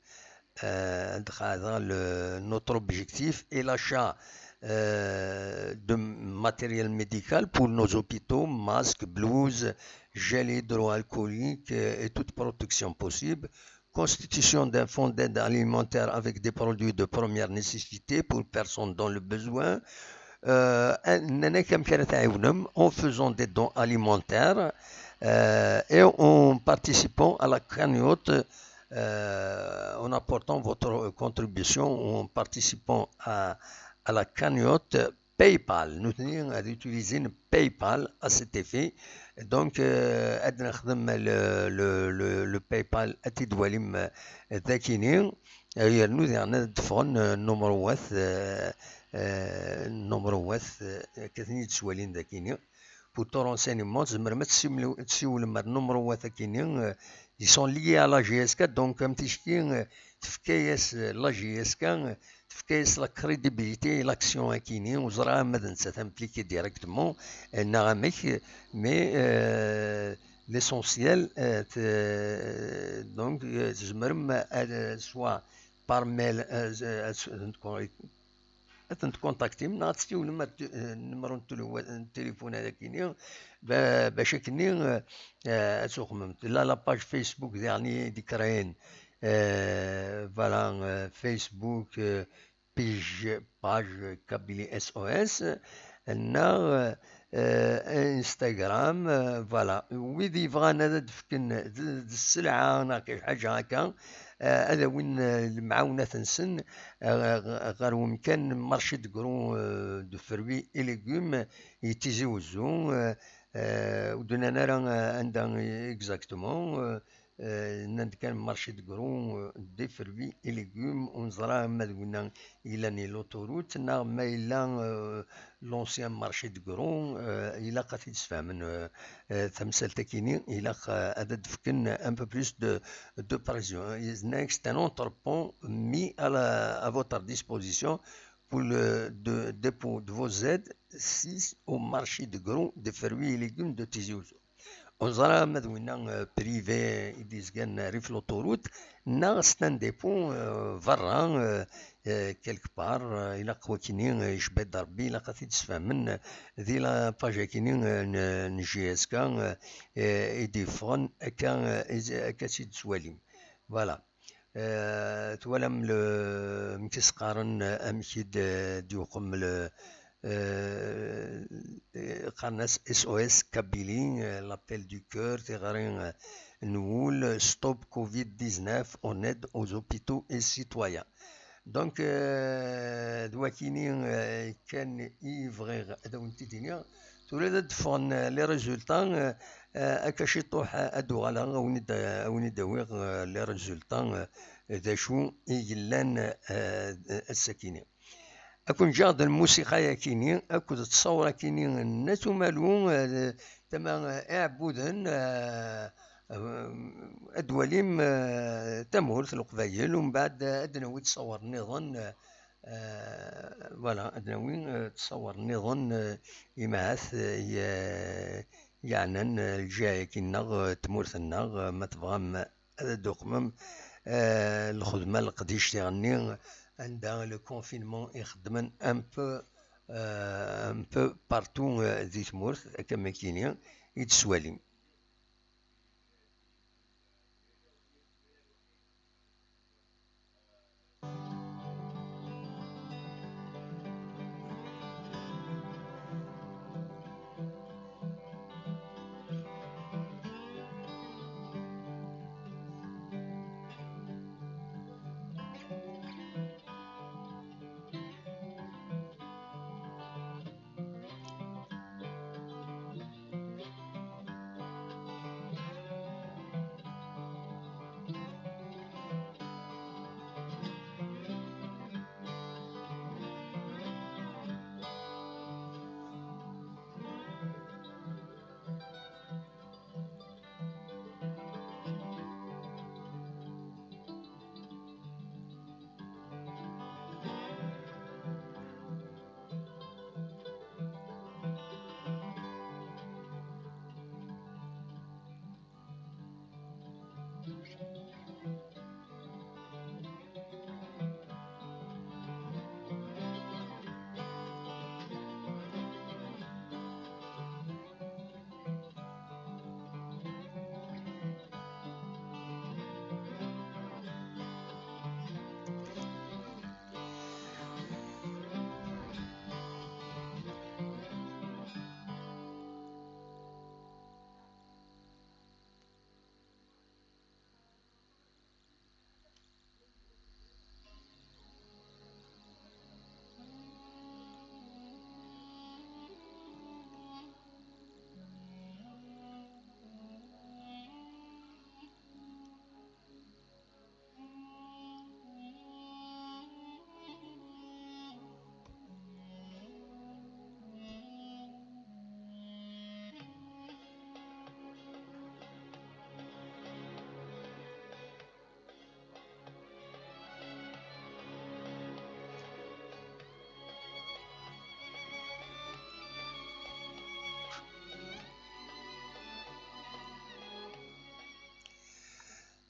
euh, ad qaɛdeɣ le, notre objectif est l'achat, euh, de matériel médical pour nos hôpitaux, masques, blouses, gel hydroalcoolique, euh, et toute protection possible. Constitution d'un fonds d'aide alimentaire avec des produits de première nécessité pour personnes dans le besoin. Euh, nnan-ak amek ara tɛiwnem, en faisant des dons alimentaires, euh, et en participant à la cagnotte, euh, en apportant votre contribution ou en participant à, à la cagnotte PayPal. Nutni ad utiliser PayPal à cet effet. Donc, euh, ad nexdem le, le, le, le PayPal, ad t-id-twalim, euh, dakini. Euh, yernu diɣen ad d-ffɣen, euh, numruwat, euh, euh, numruwat, euh, akka ad ten-id-ttwalin dakini. Pour tout renseignement, tzemrem ad tessiwlem, ad tessiwlem ar numruwat akini, euh, ils sont liés à la J S K, donc am ticki, euh, tefka-yas, euh, la J S K, euh, tefka-yas la crédibilité i l'action akini, ur ẓriɣ ma d nettat impliquée directement, euh, neɣ amek, mais, euh, l'essentiel, euh, t-, donc, euh, tzemrem ad, soit par mail, euh, ad, ad, ad ten-tkontaktim neɣ ad tessiwlem ar t-, euh, numéro n tele-, n téléphone ad akini, ba-, bac akini, euh, euh, ad tuxmem. Tella la page Facebook diɣen i d-créen, euh, voilà, euh, Facebook, euh, page, page Kabylie S O S, neɣ, euh, Instagram, euh, voilà. Wid yebɣan ad d-fken d, d sselɛa neɣ kra ḥaǧa akka, euh, ad awin, euh, lemɛawnat-nsen, euh, ɣer umkan marché de gros, euh, de fruits et légumes i Tizi Uzzu, euh, euh, ur d-nnan ara, euh, anda exactement, euh, euh, nnan-d kan marché de gros, euh, des fruits et légumes, ur neẓra ma d winna yellan i l'autoroute, neɣ ma yella, euh, l'ancien marché de gros, euh, ilaq ad t-id-sfehmen, euh, euh, tamsalt-akini, ilaq, euh, ad d-fken un peu plus de, de précision. Yenna-ak, c'est un entrepôt mis à la, à votre disposition pour le, de, dépôt de vos aides, six au marché de gros des fruits et légumes de Tizi Ouzou. Ur neẓra ma d winna, euh, privé i d-yezgan rrif l'autoroute, neɣ c'est un dépôt, euh, berra, euh, euh, quelque part, euh, ilaq wakini, euh, icba-d Rebbi, ilaq ad t-id-sfehmen, euh, di la page-akini, euh, n, n J S K, euh, euh, i d-yeffɣen, akka, euh, i, akka tt-id-tettwalim. Voilà. Euh, twalam le, amek i s-qqaren, euh, amek i d, d-yuqem le, euh, qqaren-as S O S Kabylie, euh, l'appel du cœur, tiɣri, euh, n wul, Stop covid dix-neuf, en aide aux hôpitaux et citoyens. Donc, euh, d wakini, euh, kan i bɣiɣ ad awen-t-id-iniɣ. Tura ad d-ffɣen, euh, les résultats, euh, euh, akka ciṭuḥ, euh, ad d-uɣaleɣ, ad wen-id-, ad wen-id-awiɣ, euh, les résultats, euh, d acu i yellan, euh, ass-akini. Ad ken-ǧǧeɣ d lmusiqa-yakini akked ttṣawṛa-kini n At Umalu, eh, tama, eh, iɛebbuden, eh, eh, ad d-twalim, eh, tamurt n Leqbayel, umbeɛd, eh, ad d-nawi ttṣawṛ nniḍen, eh, eh, voilà, ad d-nawi, eh, ttṣawṛ nniḍen, eh, imahat, eh, ye-, yeɛnan, eh, lǧiha-yaki-nneɣ, eh, tmurt-nneɣ, eh, ma tebɣam ad d-tuqmem, eh, lxedma n leqdic tiɣenni, anda le confinement i xeddmen un peu, eh, un peu partout, eh, di tmurt, akka am nekkini i d-tettwalim.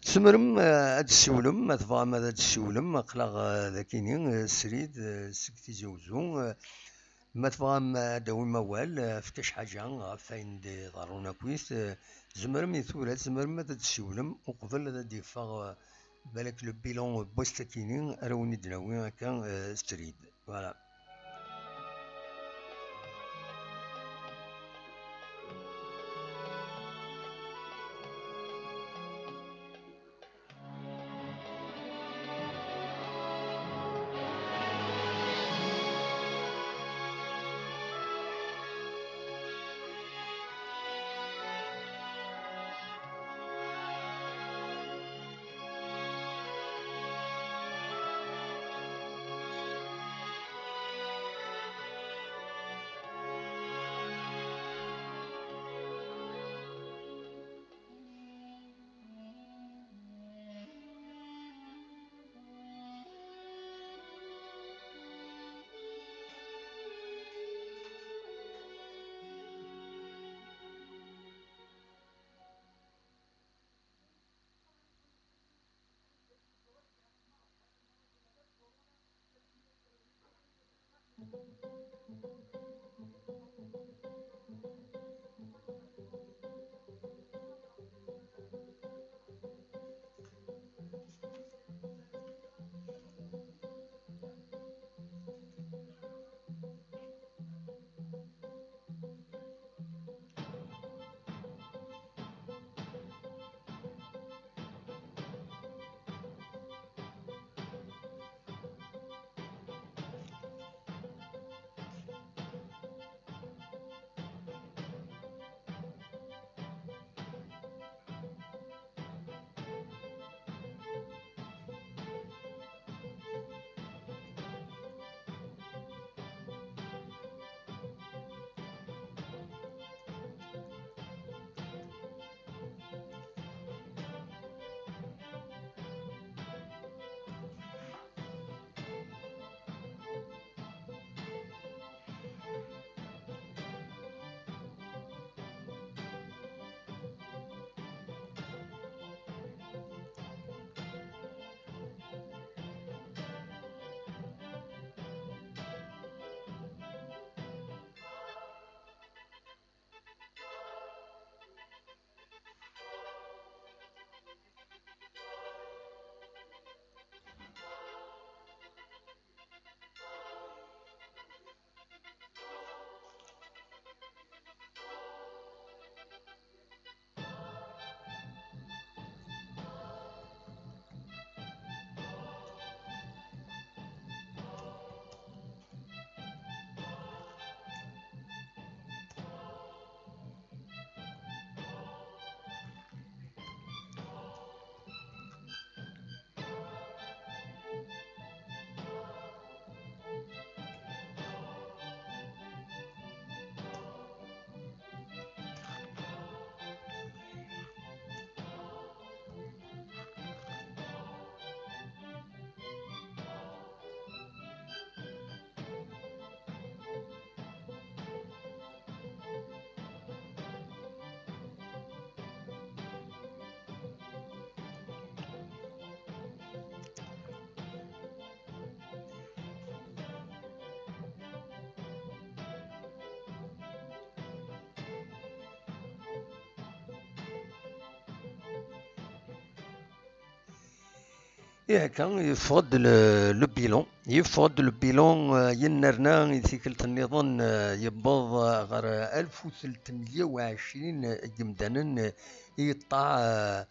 Tzemrem, eh, ad d-ssiwlem, ma tebɣam ad d-ssiwlem, aql-aɣ, eh, dagini, eh, srid, eh, seg Tizi Uzzu, eh, ma tebɣam, eh, ad d-tawim awal, eh, ɣef kra ḥaǧa, ɣef wayen d-iḍerrun akkit, eh, tzemrem i tura, tzemrem ad d-ssiwlem uqbel ad d-yeffeɣ, eh, balak le bilan n wass-akini ara wen-id-nawi akka, eh, srid. Voilà. Ihi akka, yeffeɣ-d le, le bilan. Yeffeɣ-d le bilan, eh, yennerna i tikkelt nniḍen, eh, yewweḍ, eh, ɣer alef u tlettmeyya u ɛecrin n yimdanen, eh, i yeṭṭeɛ, eh,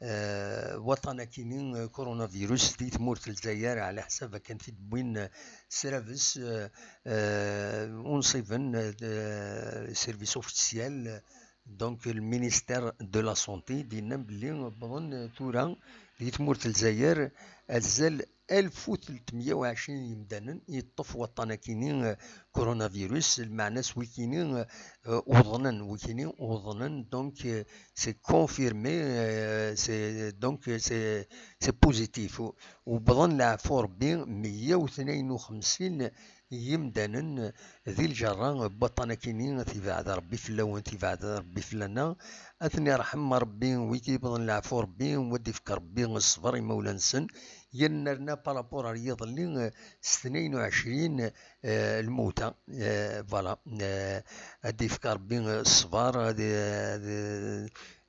eh, waṭṭan akini, eh, coronavirus di tmurt n Lezzayer, ɛla ḥsab akken t-id-wwin, eh, srabes, eh, eh, unṣiben, eh, de, service officiel, eh, donc le ministère de la Santé, d-yennan belli wwḍen, eh, tura di tmurt n Lezzayer azal alef u tlettmeyya u ɛecrin n yimdanen i yeṭṭef waṭṭan akini, eh, coronavirus, lmeɛna s wikini, eh, uḍnen, wikini uḍnen, donc, eh, c'est confirmé, eh, c'est, donc, eh, c'est, c'est positif. Wwḍen leɛfu Rebbi meyya u tnayen u xemsin yimdanen di lǧerra n waṭṭan akini, ad t-ibeɛɛed Rebbi fell-awen, ad t-ibeɛɛed Rebbi fell-aneɣ, ad ten-irḥem Rebbi, wigi yewwḍen leɛfu Rebbi, ad d-ifk Rebbi ṣṣber i imawlan-nsen, yennerna par rapport ar yiḍelli, eh, s tnayen u ɛecrin, eh, lmewta, eh, voilà, eh, ad d-ifk Rebbi ṣṣber, ad, ad,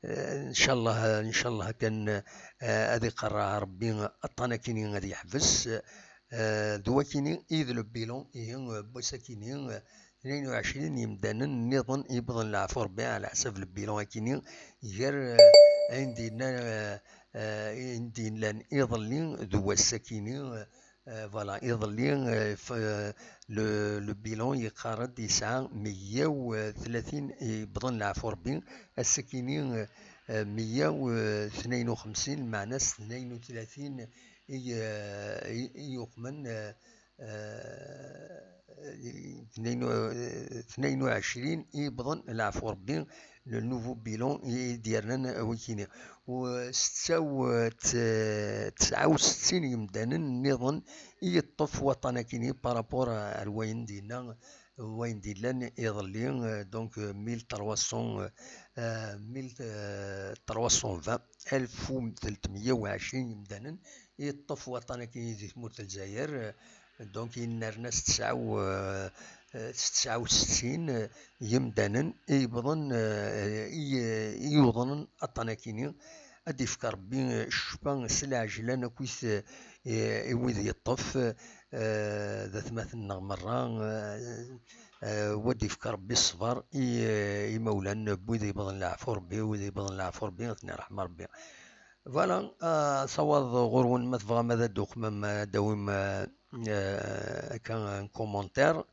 eh, ncallah, ncallah kan, eh, ad iqerreɛ Rebbi aṭṭan akini ad yeḥbes, eh, d wakini i d le bilan, ihi, eh, n wass akini, eh, tnayen u ɛecrin n yimdanen nniḍen i yewwḍen leɛfu Rebbi ɛla ḥsab le bilan akini, gar, eh, ayen d-yenna, eh, eh, ayen d-yellan iḍelli d wass akini, eh, eh, voilà, iḍelli, eh, f-, eh, le, le bilan yeqqar-d yesɛa meyya u tlatin i yewwḍen leɛfu Rebbi, ass akini, eh, eh, meyya u tnayen u xemsin, lmeɛna s tnayen u tlatin i, eh, i, i yuqmen, eh, eh, tnayen u, eh, tnayen u ɛecrin i yewwḍen leɛfu Rebbi, le nouveau bilan i d-yernan wikini. U setta u t-, tesɛa u settin yimdanen nniḍen i yeṭṭef waṭṭan akini par rapport ar wayen d-yenna, wayen d-yellan iḍelli, euh, donc, euh, mille trois cents, euh, euh, mille trois cent vingt, alef u tlettmeyya u ɛecrin yimdanen i yeṭṭef waṭṭan akini di tmurt n Lezzayer, euh, donc yennerna s tesɛa u, euh, s tesɛa u settin, euh, yimdanen i yewwḍen, eh, i, i yuḍnen aṭṭan akini. Ad d-ifk Rebbi, eh, ccfa s lɛejlan akkit, eh, i wid yeṭṭef, eh, d atmaten-nneɣ merra, eh, eh, u ad d-ifk Rebbi ṣṣber i, eh, imawlan n wid yewwḍen leɛfu Rebbi, wid yewwḍen leɛfu Rebbi, ad ten-iṛḥem Rebbi. Voilà, eh, asawaḍ ɣur-wen, ma tebɣam ad d-tuqmem, ad d-tawim, eh, eh, akka un commentaire.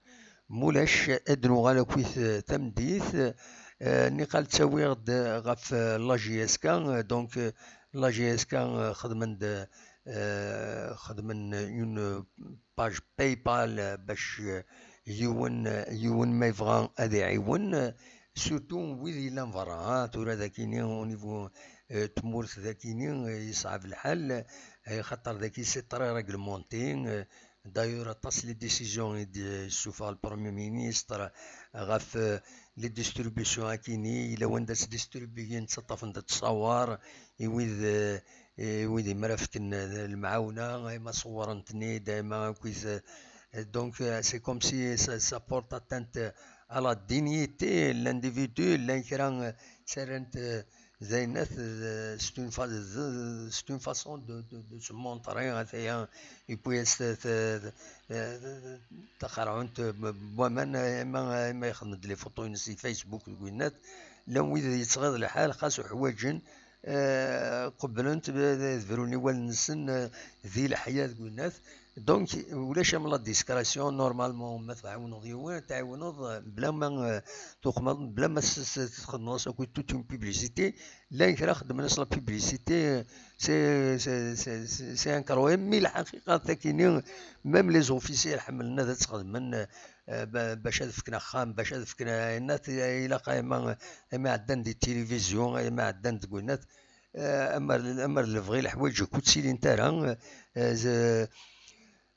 Mulac, ad d-nuɣal akkit, eh, tameddit. Eh, niqal ttawiɣ-d ɣef, eh, la J S K, eh, donc, eh, la J S K, eh, xedmen-d, eh, xedmen une page PayPal, eh, bac, eh, yiwen, eh, yiwen ma yebɣa ad iɛiwen, eh, surtout wid yellan berra, ah, tura dakini au niveau, eh, tmurt dakini, eh, yeṣɛeb lḥal, eh, xaṭer daki c'est très réglementé, eh, D'ailleurs, aṭas les décisions i d-yessufeɣ le Premier ministre ɣef, euh, les distributions akini, yella wanda ttdistribuyen, ttaṭṭafen-d ttṣawar i wid, euh, i wid i mi ara fken, euh, lemɛawna, ama ṣewwren-ten-id, ama akkit, euh, donc, euh, c'est comme si ça, ça porte atteinte à la dignité de l'individu, llan kra, euh, ttarran-t, euh, d ayen at, d, c'est une fa-, d, c'est une façon de, de, de se montrer, ata-ya, yewwi-as ta-, ta-, ta-, ta-, taqerɛunt n waman, ima, ima yexdem-d les photos-ines si Facebook, deg winnat, llan wid yettɣiḍ lḥal, xas uḥwaǧen, eh, qebblen-t, d, d, brun i wallen-nsen, eh, di leḥya, deg winnat. Donc, ulac am la discrétion, normalement, ma tɛiwneḍ yiwen, ad tɛiwneḍ, eh, bla ma, eh, tuqmeḍ, bla ma s-, s-, txedmeḍ-as akk toute une publicité. Llan kra xeddmen-as la publicité, c'est, c'est, c'est, c'est, c'est incroyable. Mais lḥaqiqa, takini, même les officiers ḥemmlen ad tt-xedmen, eh, ba-, bac ad fken axxam, bac ad fken, eh, yenna-t, eh, ilaq, eh, ma, eh, ma ɛeddan di tilivizyu, eh, ma ɛeddan deg winnat, eh, amer, amer lebɣi leḥwayeǧ ur ttilint ara, eh, z-,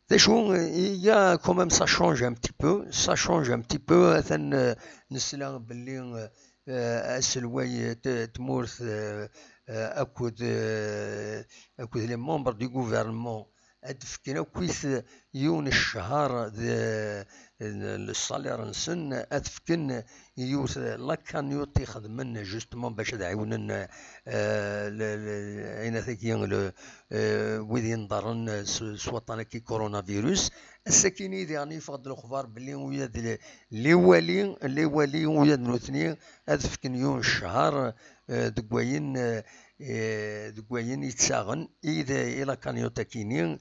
d acu, il y a quand même, ça change un petit peu, ça change un petit peu, atan, eh, nesla belli, eh, eh, aselway, eh, t-, tmurt, eh, eh, akked, eh, akked les membres du gouvernement, ad d-fken akkit yiwen cchar d, d, le salaire-nsen, ad fken yiwet la cagnotte ixedmen justement bac ad ɛiwnen, euh, le, le, ayen ataki, le, euh, wid yenḍerren s, s waṭṭan-agi coronavirus. Ass-akini diɣen yeffeɣ-d lexbar belli ula d le, les walis, les walis ula d nutni ad fken yiwen cchar, euh, deg wayen, euh, euh, deg wayen yettaɣen i d, i la cagnotte-akini.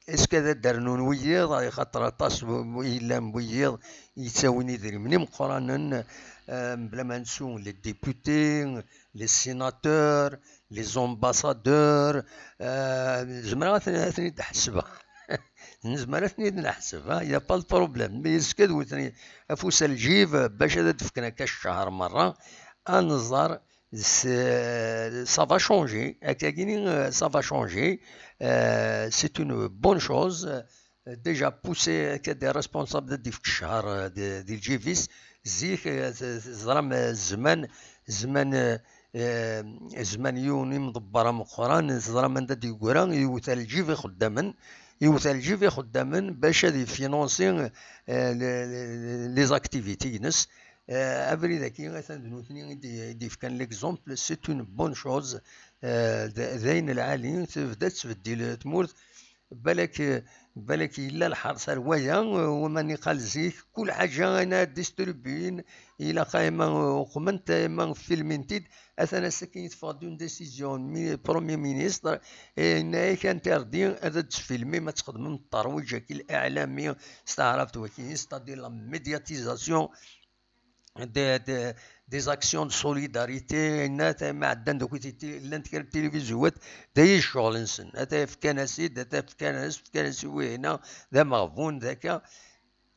Est-ce que ad d-rnun wiyiḍ, axaṭer aṭas n, n, yellan n wiyiḍ yettawin idrimen imeqqranen, euh, mebla ma nettu les députés, les sénateurs, les ambassadeurs, euh, zemreɣ ad ten-, ad ten-id-ḥesbeɣ. Nezmer ad ten-id-neḥseb, ha, y a pas de problème. Mais est-ce que d wetni afus ar lǧib bac ad d-fken akka cchar merra, ad nẓer s-, ça va changer, akkagini, euh, ça va changer. Euh, c'est une bonne chose. Euh, déjà pousser akka des responsables ad d-ifk cchar, euh, di, di lǧib-is. Zik, euh, z-, z-, ẓram, euh, zzman, zzman, euh, euh, zzman yiwen imḍebber ameqqran, teẓram anda d-yeggra, iwet ar lǧib ixeddamen, iwet ar lǧib ixeddamen bac ad ifinansi, euh, les, les, les activités-ines. Euh, abrid-agi, atan d nutni i d-, i d-yefkan l'exemple, c'est une bonne chose. Euh, d, d ayen lɛali, tebda tettbeddil tmurt. Balak, balak yella lḥerṣ ar waya, euh, wama niqal zik, kul ḥaǧa ayna distribuyin, ilaq ayma uqment, ayma filmin-t-id. Atan ass-agi teffeɣ-d une décision mi-, Premier ministre, yenna-yak interdit ad tfilmim, ad txedmem ṭṭerwiǧ-agi l-iɛlami s taɛrabt waki, c'est-à-dire la médiatisation des, des, des actions de solidarité, yenna-t, ma ɛeddan d akk llant kra n tilivizywat, d ayi ccɣel-nsen. Ata fkan-as-id, ata fkan-as, fkan-as i wihina, d ameɣbun, d akka.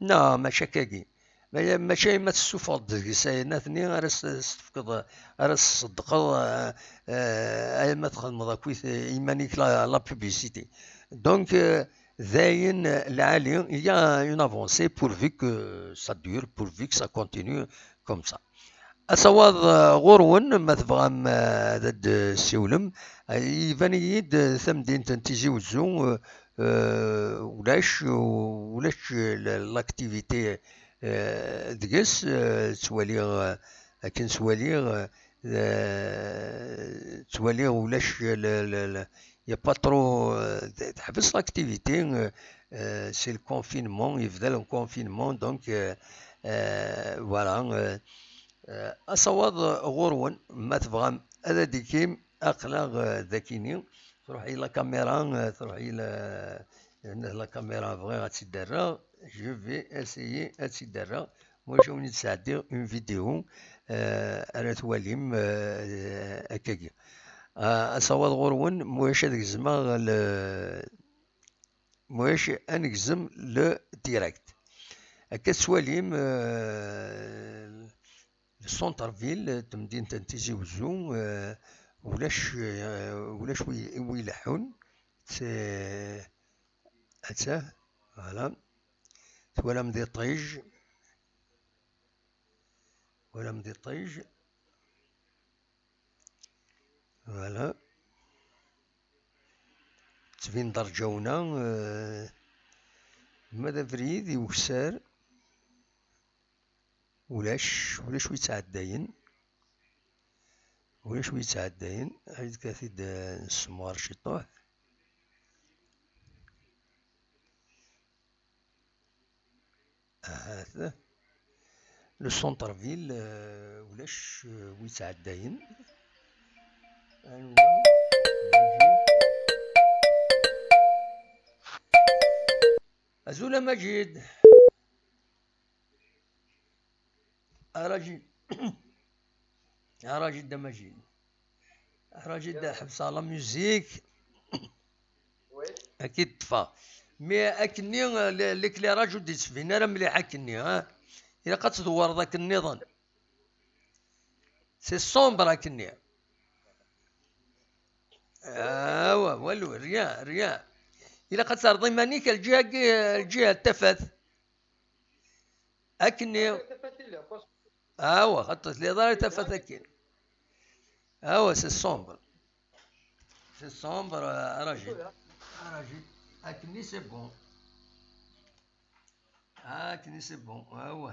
Non, mačči akkagi. Ma-, mačči ma tessufɣeḍ deg-s ayen atni ara s-, s-tefkeḍ, ara s-tṣeddqeḍ, euh, euh, ayen ma txedmeḍ akkit iman-ik la, la publicité. Donc, euh, d ayen lɛali, il y a une avancée pourvu que ça dure, pourvu que ça continue comme ça. Asawaḍ, euh, ɣur-wen, ma tebɣam, euh, ad d-tessiwlem, euh, iban-iyi-d, euh, tamdint n Tizi Wezzu, euh, euh, ulac, ulac l-, l'activité, euh, deg-s, euh, ttwaliɣ, euh, akken ttwaliɣ, euh, euh, ttwaliɣ ulac le, le, le, y a pas trop, euh, t-, teḥbes l'activité, euh, euh, c'est le confinement, yebda le confinement, donc, euh, euh, voilà, euh, euh, asawaḍ ɣur-wen, ma tebɣam ad d-ikim, aql-aɣ, euh, dakini, truḥ-iyi la caméra, euh, truḥ-iyi la, la caméra, bɣiɣ ad tt-id-rreɣ, je vais essayer ad tt-id-rreɣ, ma ulac ad wen-id-sɛeddiɣ une vidéo, euh, ara twalim, euh, akkagi. Ah, asawaḍ ɣur-wen, ma ulac ad gezmeɣ le, ma ulac ad negzem le direct. Akka tettwalim, euh, le centre-ville, temdint n Tizi Wezzu, euh, ulac, euh, ulac wi, wi ileḥḥun. C'est, atta, voilà. Twalam d iṭij. Twalam d iṭij. Voilà. Ttbin-d rǧawna, euh, ma d abrid iwekser, ulac, ulac wi yettɛeddayen. Ulac wi yettɛeddayen. Ad k-t-id, euh, nessemɣer ciṭuḥ. Ahat. Le centre-ville, euh, ulac, euh, wi yettɛeddayen. Anwa? Azul a Majid. A Rajid. A Rajid a Majid. A Rajid, ḥebseɣ la musique. Ad k-id-ṭṭfeɣ. Mais akkenni, le-, l'éclairage ur d-yettbin ara mliḥ akkenni, ha? Ilaq ad tdewwreḍ akken nniḍen. C'est sombre akkenni. Awa, walu, rien, rien. Ilaq ad terreḍ iman-ik ar lǧiha-agi, ar lǧiha n tafat. Akkenni. Awa, xaṭer tliḍ ara tafat akkin. Awa, c'est sombre. C'est sombre, euh, a Rajid. A Rajid. Akken c'est bon. Akken c'est bon. Ah ouais.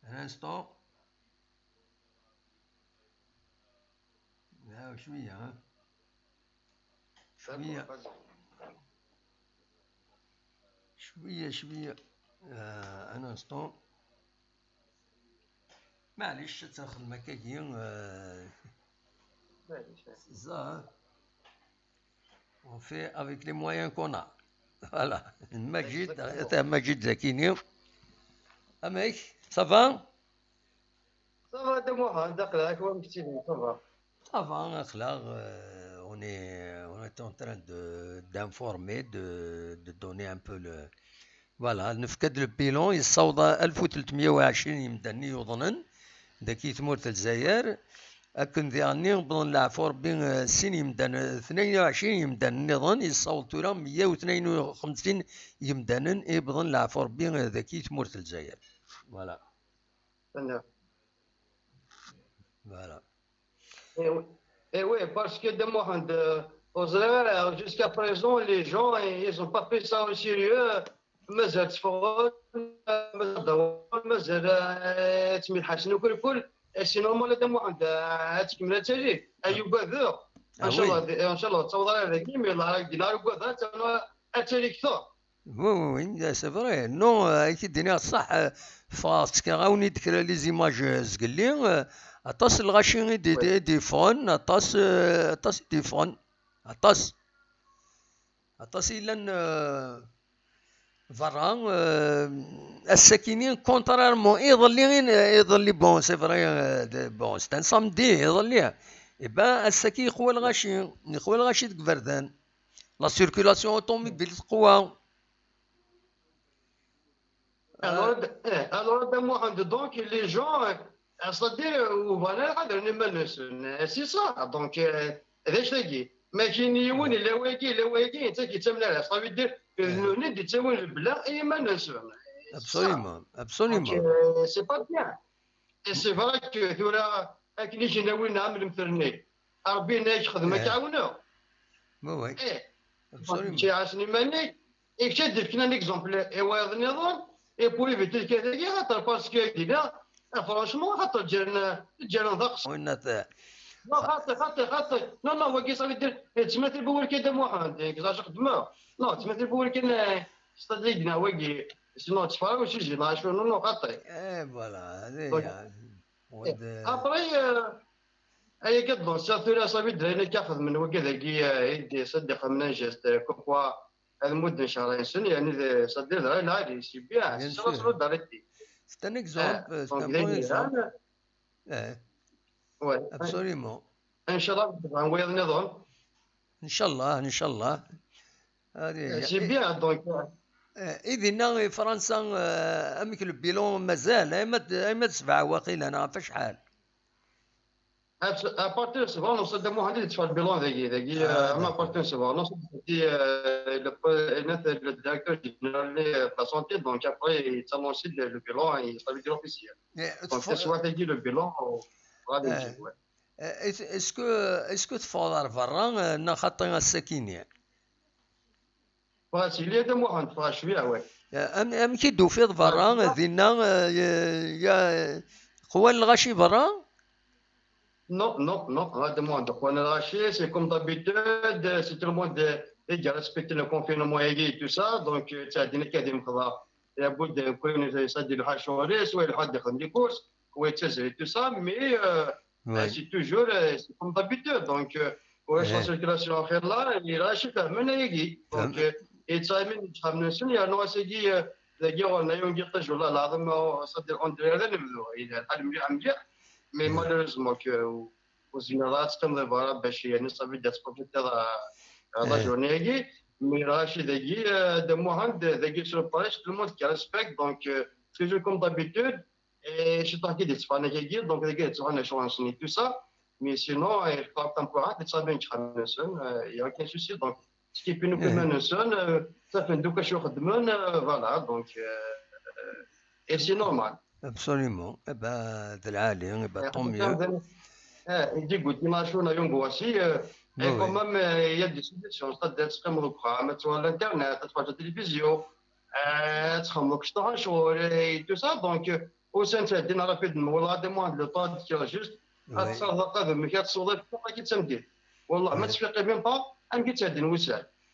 Un instant. Ah, شوية، ها. شوية. شوية، شوية. آه، un instant. معليش، تنخدم هكاكي، آه، معليش. Ça, on fait avec les moyens qu'on a. Voilà. Mejid, exactement. Mejid Zakini. Amek, ça va? Ça va, de moi, d'accord, avec moi, ça va. Ça va, aql-aɣ, euh, on est, on est en train de, d'informer, de, de donner un peu le, voilà, nefka-d le bilan, yessaweḍ alef u tletmeyya u ɛecrin yimdanen i yuḍnen dagi tmurt n Lezzayer, akken diɣenni wwḍen leɛfu Rebbi, eh, sin yimdanen, tnayen u ɛecrin yimdanen nniḍen, yessaweḍ tura meyya u tnayen u xemsin yimdanen i yewwḍen leɛfu Rebbi, eh, dagi tmurt n Lezzayer. Voilà. Voilà. Voilà. Eh oui. Eh oui, parce que de Mohamed, euh, au Zaïre, jusqu'à présent, les gens, eh, ils ont pas pris ça au sérieux. Mazal tteffɣen, mazal ddren, mazal, eh, ttemyeḥḥasen akk, akk. Eh, c'est normal, de Mohamed, eh, ad tkemmel ad tali. Ay ugadeɣ. Ah, inchallah, oui. Inchallah, ttaweḍ ara dagi, mais la règle, la ugadeɣ, ad tali kter. Oui, oui, oui, c'est vrai. Non, euh, ayen i d-iniɣ ṣṣeḥ, euh, ffɣeɣ ttekkiɣ-awen-id kra les images, euh, zgelli, euh, aṭas n lɣaci i d-, i d-, i d-yeffɣen, aṭas, euh, aṭas i d-yeffɣen, aṭas. Aṭas i yellan, euh, berra, euh, ass-akini, contrairement, iḍelli, in-, iḍelli, bon, c'est vrai, euh, de, bon, c'est un samedi, iḍelli. Eh ben, ass-agi, yeqwa lɣaci, yeqwa lɣaci deg iberdan. La circulation automobile teqwa. Alors, euh, eh, alors, de Mohamed, donc, les gens, euh, c'est-à-dire, euh, ur bɣan ara ad rren iman-nsen. Euh, c'est ça. Donc, euh, d acu-agi? Ma kien yiwen, yella wagi, yella wagi, netta yettamen ara. Ça veut dire, euh, d nutni d-yettawin lebla i iman-nsen. C'est ça. Absolument, absolument. Donc, euh, c'est pas bien. Et c'est vrai que tura, akken i k-nawi, nɛam lemtel-nni. Rebbi yenna-ak xdem, ad k-ɛawneɣ. Oui, oui. Eh. Absolument. Mačči ɛasen iman-ik. I kečč ad d-fken un exemple i wayeḍ nniḍen, et pour éviter lkayt-agi, xaṭer parce que dinna, eh, franchement, xaṭer ǧǧan, ǧǧan d aqeṣṣer. Winna t-, non, xaṭi, xaṭi, xaṭi. Non, non, wagi, ça veut dire, eh, ttmatil bu wurkan, de Mohamed, eh, gzac xedmeɣ. Non, ttmatil bu wurkan, eh, c'est-à-dire, dinna, wagi, sinon, tteffɣeɣ ur si-, non, non, xaṭi. Eh, voilà, donc, eh, après, euh, ayagi ad lansiɣ tura, ça veut dire, ayen akka xedmen wagi dagi, euh, i d-, ça d-ixedmen un geste, euh, comme quoi, ad mudden ccṛeɛ-nsen, yeɛni d, ça veut dire, d lɛali, c'est bien, c'est ça, c'est le dariti. C'est un exemple, c'est un bon exemple. Eh. Ouais. Absolument. Inchallah, bɣan wayeḍ nniḍen. Inchallah, inchallah. C'est bien, donc, euh, eh, i dinna i Fransa, eh, amek le bilan mazal, ayma d, ayma d sebɛa waqila, neɣ ɣef acḥal? À partir de sebɛa, non, c'est de Mohamed, il fait le bilan dagi, dagi, euh, à partir de sebɛa, non, c'est, euh, le, le, le directeur général de la santé, donc après, il s'annonce le, le bilan, et ça veut dire officiel. Donc, c'est soit il dit le bilan, ou, voilà, ouais. Eh, est-ce que, est-ce que teffɣeḍ ar berra, eh, neɣ xaṭi ass-akini? Ffɣeɣ si Liyal, de Mohamed, ffɣeɣ cwiya, ouais. Eh, am-, amek i d-tufiḍ berra, dinna, eh, ya, qwan lɣaci berra? Non, non, non, ah, de Mohamed, qwan lɣaci, c'est comme d'habitude, c'est tout le monde, eh, i respecte le confinement et tout ça, donc, euh, ttɛeddin akka di Mexdar. Labud, euh, kul yiwen ad iṣeddi lḥaca-ines, wa iruḥ ad ixdem les courses, wa yettazzal et tout ça, mais, euh, c'est toujours, euh, c'est comme d'habitude. Donc, euh, ulac la circulation axir la, lɣaci fehmen ayagi. Donc, euh, yettɛamin deg yexxamen-nsen, yernu ass-agi, euh, dagi ɣur-neɣ yiwen n yiṭij, wallah lɛaḍim, euh, c'est-à-dire, on dirait d anebdu, yelha lḥal mliḥ, mliḥ. Mais malheureusement que ur tezmireḍ ara ad teqqimeḍ di berra bac, yeɛni, ça veut dire, ad tprofitiḍ, euh, la journée-agi. Mais lɣaci dagi, euh, de Mohamed, dagi sur le palais, tout le monde qui respecte, donc, euh, toujours comme d'habitude. Et c'est toi qui dis, donc, dagi, tu vois, les gens, tout ça. Mais sinon, euh, je crois que temporaire, tu sais bien, euh, il y a aucun souci. Donc, ce qui peut nous permettre, euh, ça fait deux que je suis, euh, voilà, donc, euh, euh, et c'est normal. Absolument. Eh ben, de la, eh ben, tant mieux. Eh, il dit goûter ma chaud, na yungo aussi. Euh, et quand même, euh, il y a des solutions. C'est-à-dire, tu peux me prendre, tu vois l'internet, tu vois la télévision, euh, tu peux me chaud et tout ça. Donc, euh, au sein de cette dîner rapidement, on a demandé le temps de faire juste. Tu sais, tu as de me faire sur le temps qui te dit. Voilà, mais tu fais même pas, un petit peu de nous.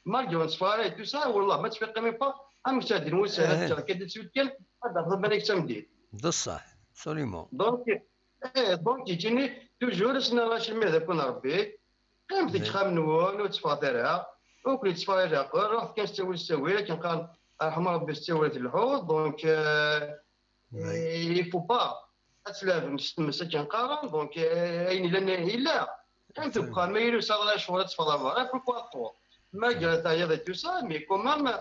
Malgré une soirée et tout ça, voilà, mais tu fais même pas, un petit peu de nous. Tu as qu'à décider, tu as de me samedi. De ça, absolument. Donc, eh, donc, il dit, toujours, c'est un rachis, mais de qu'on a fait. Comme tu crames nous, nous, tu fais faire. Donc, les soirées, ruḥ kan s ttawil s ttawil, akken qqaren, arḥem Rebbi s ttawil d lḥuḍ. Donc, euh, il faut pas ad tleɛbem s tmes akken qqaren. Donc, euh, ayen yellan yella. Comme tu crames, il y a ça, la chouette, tu fais la. Pourquoi pas? Malgré ta et tout ça, mais quand même, euh,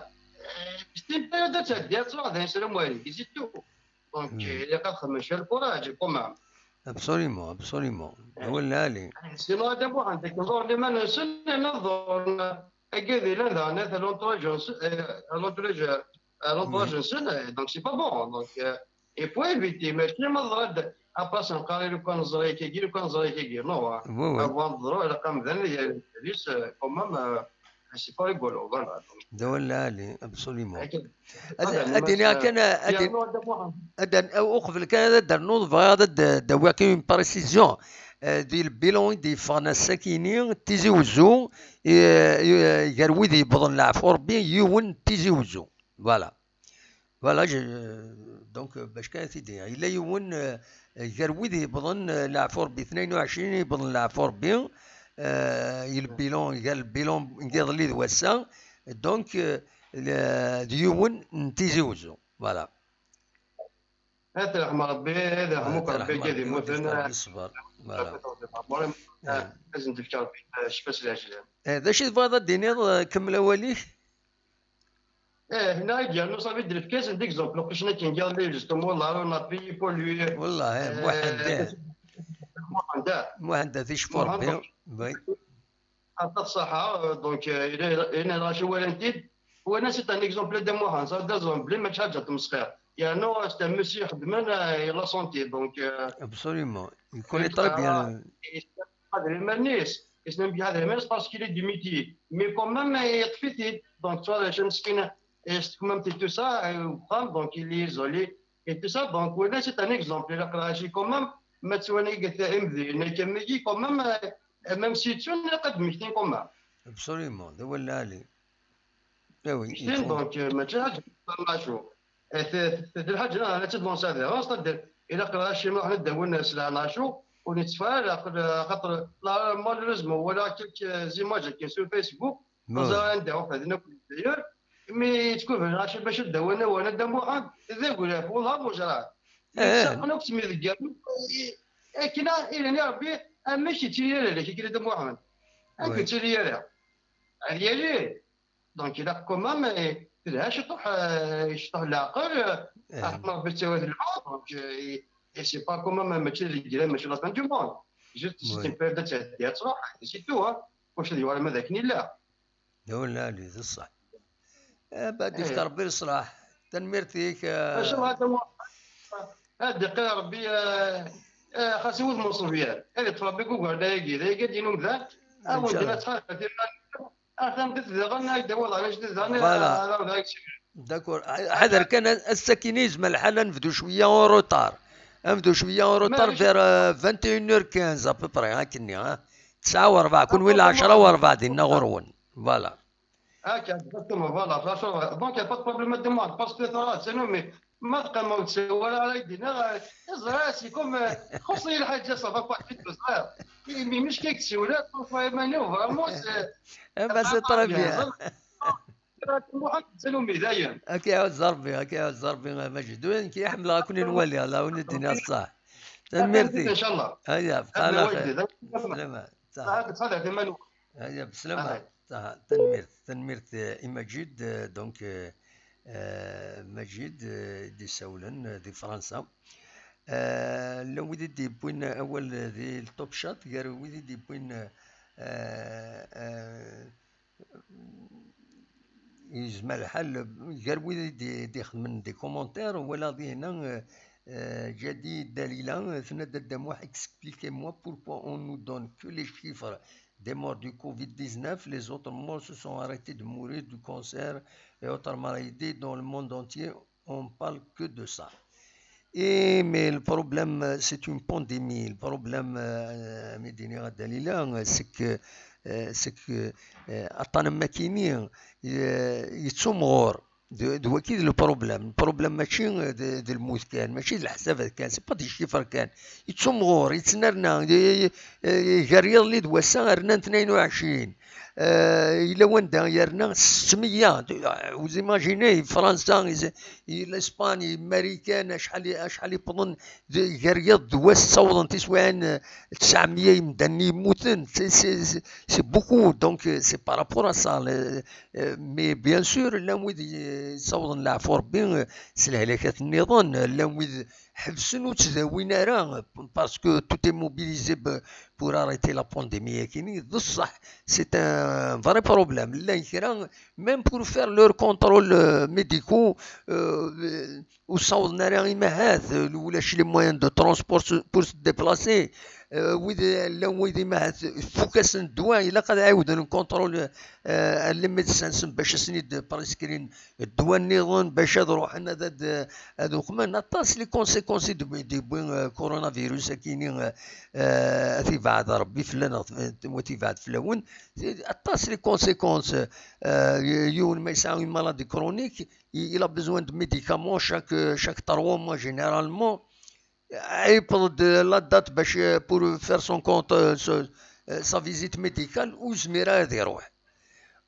c'est une période de cette guerre, ça, c'est le moyen, c'est tout. Donc, il y a quatre mètres, le courage, quand même. Absolument, absolument. Voilà, allez. Sinon, d'abord, on a des contrôles de main, c'est un ordre. Agad ilan daɣen at l'entourage-nsen, eh, à l'entourage, à l'entourage-nsen, eh, donc c'est pas bon. Donc, euh, il faut éviter, mais je me demande, après, ça, quand il y a le cancer, qui est le cancer, qui est, non, hein. Oui, oui. Avant de droit, la cam d'un, il y a une police, euh, quand même, euh, c'est pas rigolo, voilà. Donc, De wala, allez, absolument. akken- Ad Voilà, ad mais iniɣ ça- kan, ad il y a in- un autre point. ad in- aw- uqbel kan ad d-rnuḍ, bɣiɣ ad d-awiɣ kan une précision. Euh, di le bilan i d-yeffɣen ass-akini, Tizi Wezzu, euh, euh, gar wid yewwḍen leɛfu Rebbi, yiwen n Tizi Wezzu. Voilà. Voilà, je, euh, donc, euh, bac kan ad t-id-iniɣ. Yella yiwen, euh, gar wid yewwḍen, euh, leɛfu Rebbi, tnayen u ɛecrin yewwḍen leɛfu Rebbi, euh, i le bilan, gar le bilan n yiḍelli d wass-a. Donc, euh, le- d yiwen n Tizi Wezzu. Voilà. Ad t-yerḥem Rebbi, ad yerḥem akk Rebbi, Rebbi, ad yemmuten. ad yefk Rebbi ṣṣber. Voilà. Ad sen-d-yefk Rebbi ccfa s leɛjel. Eh, d acu i tebɣiḍ ad d-tiniḍ, eh, kemmel awal-ik? Eh, hna i d-yernu ṣafi d-nefk-asen d exemple, uqcic-nni akken n yiḍelli, justement, la rue, on a payé pour lui. Wallah, eh, Eh, Muḥend, eh. Muḥend, eh. Muḥend, ad t-icfu Muḥend, Rebbi. Oui. Aṭas ṣṣeḥḥa, euh, donc, euh, il est, il est là, je vois un type. Ouais, c'est un exemple de Mohan, ça, des hommes, mais ça, je te m'scrère. Il y a un autre, c'est un monsieur, euh, il a santé, donc, euh, Absolument. Il connaît il très sera- bien. il sera pas de l'humanisme, il sera bien de l'humanisme parce qu'il est du métier. Mais quand même, il est petit. Donc, tu vois, je me suis, et c'est quand même tout ça, euh, au programme, donc il est isolé et tout ça. Donc, ouais, c'est un exemple. Il a réagi quand même, mais tu vois, il est quand même, euh, même si tu n'as pas de métier quand même. Absolument. De wala, allez. Eh oui, il Tin, faut- donc, euh, mačči d lḥaǧa n lacu. Eh, t-, t-, t-, d lḥaǧa n lacu, c'est-à-dire, ilaq lɣaci ma ḥna d-awin s leɛnacu, ur nettfa ara, xaṭer, la, malheureusement, wala quelques images akken sur Facebook, Ma- ẓriɣ anda akk, d nekk, d'ailleurs, mi yettkuben lɣaci bac ad d-awin awal n Dda Muḥend, d agraf, wallah, mujra. Eh. Yettaqen akk tmideggarin, akken a, ilni Rebbi, amek yettili ara, akken Dda Muḥend. Amek Oui. yettili ara. Ad yali. Donc, il a quand même, euh, telha ciṭuḥ, euh, ciṭuḥ leɛqel, euh, Eh. Rebbi yettawi-d lɛuḍ, donc, euh, et, et c'est pas quand même, mačči d lgran, mačči la fin du monde. Juste, c'est Oui. une période de tête, c'est tout, hein. Kullec ad yuɣal ma d akken yella. De wala, allez, d ṣṣeḥ. Eh, bah, ad yefk Eh. Rebbi leṣlaḥ. Tanemmirt-ik, eh. Maca, hada mu-, ad d-iqqim Rebbi, eh, eh, xas i wudem n ṣṣebyan. Ad yeṭṭef Rebbi deg ugerda-agi, d ayagi ad d-yini umdan. A wendin ad txalfet iman-nsen. Ar tameddit daɣen, ad d-awiḍ ɣer ajdid daɣen, Voilà. ad awiḍ ɣer aksir. D'accord. Ḥader kan, ass-akini yezmer lḥal ad nebdu cwiya en retard. Ad nebdu cwiya en retard Maɛlic. vers, euh, vingt et une heures quinze à peu près, akkenni, ha? Tesɛa u rebɛa, kunwi D'accord, lɛecṛa u rebɛa dinna ɣur-wen. Voilà. Akka, exactement, voilà, franchement, donc, il n'y a pas de problème de moi, parce que ça, c'est nous, mais ma tqamawt wala ala yedina, c'est comme, euh, خصي الحاجة, ça va pas vite, ça. Mais مش كيك تسولات, franchement, vraiment, c'est Eh ben, c'est très bien. Muḥend, c'est nous, mais دايم. Ad k-iɛuzz Rebbi, ad k-iɛuzz Rebbi, a Majid. Win ki ḥemmleɣ ad ken-nwali, Allah wen ddin ṣṣeḥ. Tanemmirt-ik. إن شاء الله. Aya, bqa ɛla xir. Bslama. Ṣaḥa. هذا هذا ثمانية. Aya, bslama. Ahay. Ṣaḥa. Tanemmirt, tanemmirt, eh, i Majid, eh, donc, eh, eh, Majid, eh, i d-isawlen, eh, di Fransa. Eh, llan wid i d-yewwin awal, eh, di le Top Chat, gar wid i d-yewwin, eh, eh, eh, yezmer lḥal, gar wid i d-, d-ixedmen des commentaires, walaɣ dihna, eh, Euh, Jadi Dalila, euh, Fnad Adamouh, expliquez-moi pourquoi on nous donne que les chiffres des morts du covid dix-neuf, les autres morts se sont arrêtés de mourir du cancer et autres maladies dans le monde entier, on parle que de ça. Et, mais le problème, euh, c'est une pandémie. Le problème, euh, mi d-iniɣ a Dalila, euh, c'est que, euh, c'est que, euh, aṭṭan am wakkini, euh, yettumɣur. D, d waki d le problème. Le problème mačči d, d lmut kan, mačči d leḥsabat kan, c'est pas des chiffres kan. Yettumɣur, yettnerna, y-, y-, y-, gar yiḍelli d wass-a rnan tnayen u ɛecrin. Euh, yella wanda yerna settmeyya. Vous imaginez, Fransa, is-, i Lespagne, i Marikan, acḥal, acḥal yewwḍen d, gar yiḍ d wass ttawḍen tiswiɛin, euh, tesɛemya imdanen yemmuten. C'est, c'est, c'est, c'est beaucoup, donc, euh, c'est par rapport à ça. Le, euh, mais bien sûr, llan wid i, ttawḍen leɛfu Rebbi, euh, s lehlakat nniḍen, euh, llan wid ḥebsen ur ttdawin ara, euh, parce que tout est mobilisé be-, pour arrêter la pandémie, akini, d ṣṣeḥ, c'est un vrai problème. Llan kra, même pour faire leurs contrôles, euh, médicaux, euh, euh, ur ssawḍen ara imahat, euh, ulac les moyens de transport se-, pour se déplacer. Euh, wid, llan wid imahat, fuk-asen ddwa, ilaq ad ɛiwden contrôle, euh, les médecins-nsen bac ad sen-id-prescrin ddwa nniḍen, bac ad ruḥen ad, ad, ad uqmen. Aṭas les conséquences i d-, d-yewwi, euh, coronavirus akini, euh, euh, ad t-ibɛed Rebbi fell-aneɣ, euh, wa t-ibɛed fell-awen. Aṭas les conséquences, euh, yiwen ma yesɛa une maladie chronique, il, il a besoin de médicaments chaque, chaque trois mois généralement. Yewweḍ-d la date bac, euh, pour faire son compte, euh, so-, euh, sa visite médicale, ur yezmir ara ad iruḥ.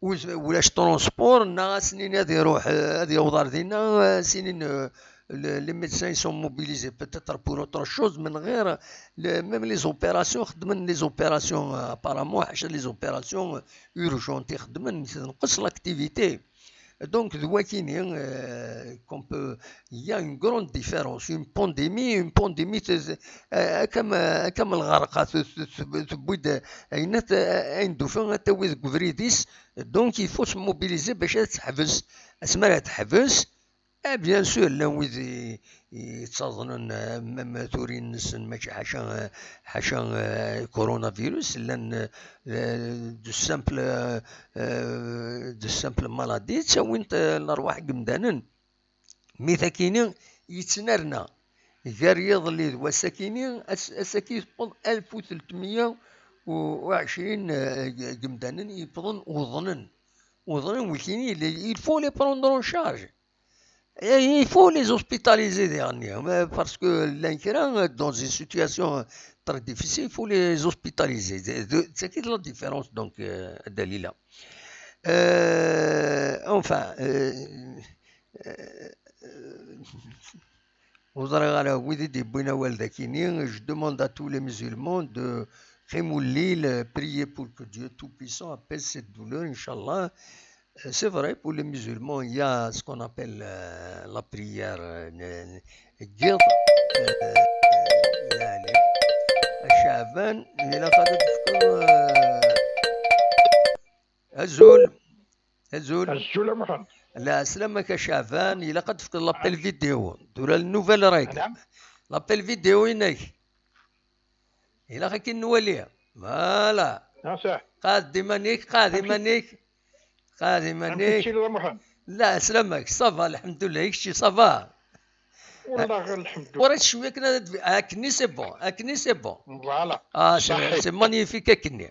Ur yez-, ulac transport, neɣ ad s-nini ad iruḥ, euh, ad yaweḍ ar dinna, euh, ad s-inin, euh, le-, les médecins ils sont mobilisés peut-être pour autre chose, من غير le-, même les opérations, xeddmen les opérations, euh, apparemment, ḥaca les opérations, euh, urgentes i xeddmen, tenqes l'activité. Donc, d wakini, euh, qu'on peut, il y a une grande différence. Une pandémie, une pandémie, c'est, euh, comme, euh, comme الغرقة, te-, te-, te-, tewwi-d ayen at-, ayen d-tufa, ad tawi deg ubrid-is. Donc, il faut se mobiliser باش ad teḥbes. Asmi ara teḥbes, eh, bien sûr, llan wid i, yettaḍnen, euh, même turin-nsen, mačči ḥaca, euh, ḥaca, euh, coronavirus, llan, euh, de simple, euh, euh, de simple maladie, ttawin-t, euh, lerwaḥ n yemdanen. Mi takini yettnerna, gar yiḍelli d wass-akini, ass-, ass-agi tewweḍ alef u tletmeyya u ɛecrin, euh, n yemdanen yewwḍen, uḍnen. Uḍnen, wikini, il faut les prendre en charge. Et il faut les hospitaliser, dernièrement, parce que llan kra, dans une situation très difficile, il faut les hospitaliser. C'est, c'est, c'est la différence, donc, euh, Dalila. Euh, enfin, euh, euh, euh, ur ẓriɣ ara wid i d-yewwin awal dakini, je demande à tous les musulmans de qimulil, euh, prier pour que Dieu Tout-Puissant apaise cette douleur, Inch'Allah. Euh, c'est vrai, pour les musulmans, il y a ce qu'on appelle, euh, la prière, euh, n-, n-, n yiḍ, euh, yeɛni, a Caɛban, ilaq ad d-tefkeḍ, euh, azul, azul. Azul a Muḥend. La, sslam-ak a Caɛban, ilaq ad d-tefkeḍ l'appel vidéo. Tura la nouvelle règle. Naam. L'appel vidéo inek. Ilaq akin nwali. Voilà. Ah, ça. Qad iman-ik, qad iman-ik. Qad iman-ik. Amek tiliḍ a Muḥend? La, sslam-ak, ça va, lḥemdullah, i kečči, ça va? Wallah, lḥemdullah. Ur cwiya kan ad d-, akkenni, c'est bon, akkenni, c'est bon. Voilà. Ah, c'est, c'est magnifique akkenni.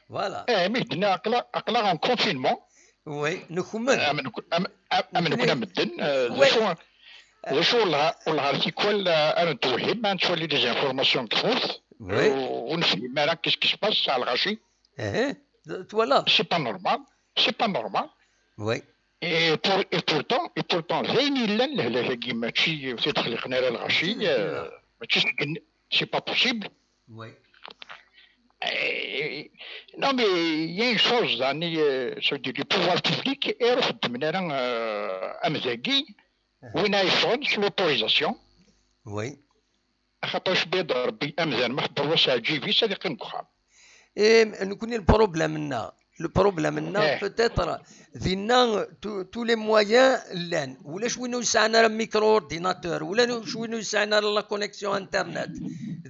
Voilà. Eh, mi d-nniɣ aql-, aql-aɣ en confinement. Oui, nekmen. Am, am, am, am nekni am medden, eh, d acu, d acu, wellah, wellah ar tikwal, eh, ara nettwehhim, ma nettwali des informations deg tmurt, oui, ur, ur nefhim ara qu'est-ce qui se passe, ar lɣaci. Eh, twalaḍ? C'est pas normal, c'est pas normal. Oui. Et pour, et pourtant, et pourtant, d ayen yellan lehlak-agi, mačči ur t-id-xliqen ara lɣaci, eh, mačči seg, c'est pas possible. Oui. Eh, non, mais il y a une chose, يعني, euh, ça veut dire, les pouvoirs publics, i ruḥ ddmen ara, euh, amdagi, win ay yeffɣen s l'autorisation. Oui. Axaṭer icebbiḍ Rebbi amdan, ma tedreḍ-as aɛǧib-is, ad iqqim deg uxxam. Eh, nekkni le problème-nneɣ, Le problème-nneɣ, eh, peut-être, dinna, tous, tous les moyens llan. Ulac win ur yesɛan ara micro-ordinateur, ulac win ur yesɛan ara la connexion internet.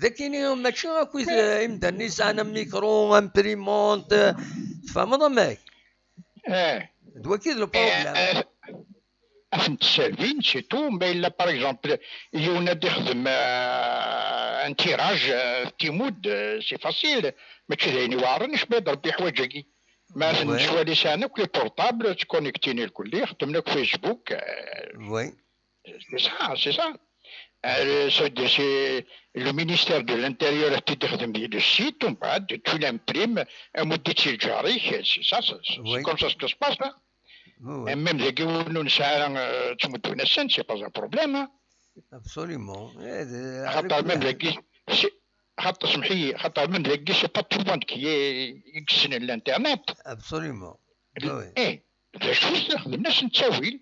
D akini, mačči akk i, eh, imdanen i yesɛan un micro, imprimante, tfehmeḍ amek? Eh. D waki d le problème. Eh, eh, ad tent-sservin, c'est tout. Ma yella, par exemple, yiwen ad ixdem, euh, un tirage, euh, timud, euh, c'est facile. Mačči d ayen iweɛren, icba-d Rebbi ḥwaǧ-agi. Ma ouais, nettwali sɛan akk les portables, ttconnectin irkelli, xeddmen akk Facebook, euh, oui, c'est ça, c'est ça. Euh, ça veut dire, c'est le ministère de l'Intérieur ad t-id-ixdem di le site, umbeɛd, tu l'imprimes, amuddi-tt i lǧar-ik, c'est ça, c'est, c'est oui, comme ça que ça se passe, hein. Oui, oui. Même dagi win ur nesɛi ara, euh, ttmuddun-asen, c'est pas un problème, hein. Absolument. Eh, de, xaṭer même dagi, c'est, xaṭer, semḥ-iyi, xaṭer même dagi, c'est pas tout le monde qui est, i yessnen l'internet. Absolument. Oui, oui. Eh, d acu xedmen-asen ttawil,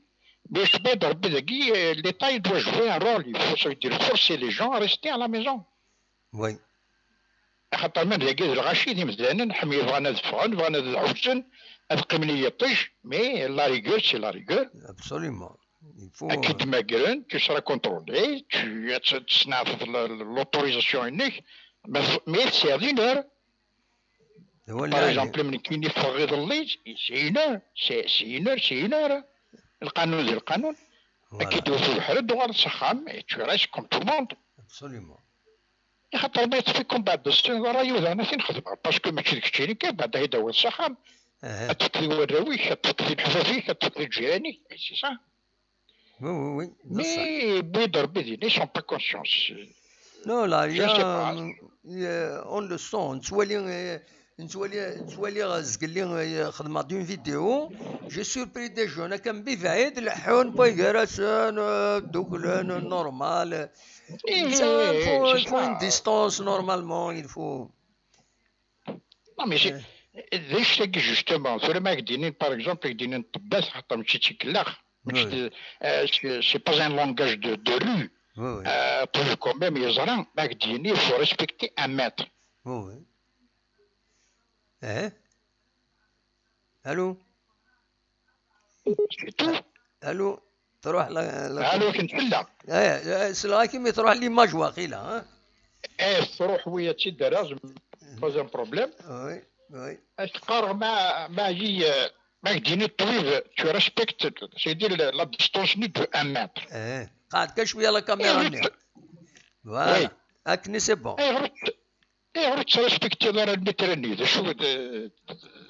mais icba-d Rebbi dagi, euh, l'État, il doit jouer un rôle, il faut, ça veut dire, forcer les gens à rester à la maison. Oui. Axaṭer même dagi d lɣaci d imdanen, ḥmi bɣan ad ffɣen, bɣan ad ḥewsen, ad qqimen i yiṭij, mais la rigueur, c'est la rigueur. Absolument. Il faut, ad k-id-mmagren, tu seras contrôlé, tu, ad t-, ad tesneɛteḍ l-, l-, l'autorisation-inek, mais, mais tesɛiḍ une heure. Par exemple, am nekkini ffɣeɣ iḍelli, c'est une heure, c'est, c'est une heure, c'est une heure. Lqanun d lqanun. Voilà. Ad k-id-iwet ubeḥri, ad tuɣaleḍ s axxam, et tu restes comme tout le monde. Absolument. Axaṭer ma yeṭṭef-ikem beɛd, tessneḍ ṛṛay-iw daɣen ad t-in-xedmeɣ, parce que mačči d keččini kan, beɛd ad yi-d-tawiḍ s axxam. Aha. Ad tefkeḍ i warraw-ik, ad tefkeḍ i leḥbab-ik, ad tefkeḍ i lǧiran-ik, c'est ça. Oui, oui, oui. Mais wwin-d Rebbi dinna, ils sont pas conscients. Non, là, il y a, je sais pas. Euh, on le sent, nettwali, euh, nettwali, nettwali zgelli, euh, xedmeɣ-d une vidéo, j'ai surpris des jeunes, akka mebɛid, leḥḥun, wwin gar-asen, euh, dduklen, normal. Eh, il faut, eh, il faut une distance, normalement, il faut. Non, mais c'est, d acu-agi, justement, tura ma ak-d-inin, par exemple, ak-d-inin ṭṭebbat, xaṭer mačči d tikellax, mačči d, euh, c'est, c'est pas un langage de, de rue. Oui, oui. Euh, ṭṭbib quand même yeẓra, ma ak-d-yini, il faut respecter un mètre. Oui, oui. Eh? Allô? C'est tout. Allô? Tṛuḥ la, la... Allô, akken tella. Eh, eh, selleɣ-ak imi tṛuḥ l'image waqila, hein? Eh, tṛuḥ, oui, ad tt-id-rreɣ, pas un problème. Oui, oui. Ad teqqareɣ ma, ma yi, ma ak-d-yini ṭṭbib, tu respectes, c'est-à-dire la, la distance-nni de un mètre. Eh, qɛed kan cwiya la caméra-nni. Voilà. Oui. Akken c'est bon. Ayɣer ur t-, Ayɣer ur tettrespektiḍ ara lmitri-nni? D acu, d,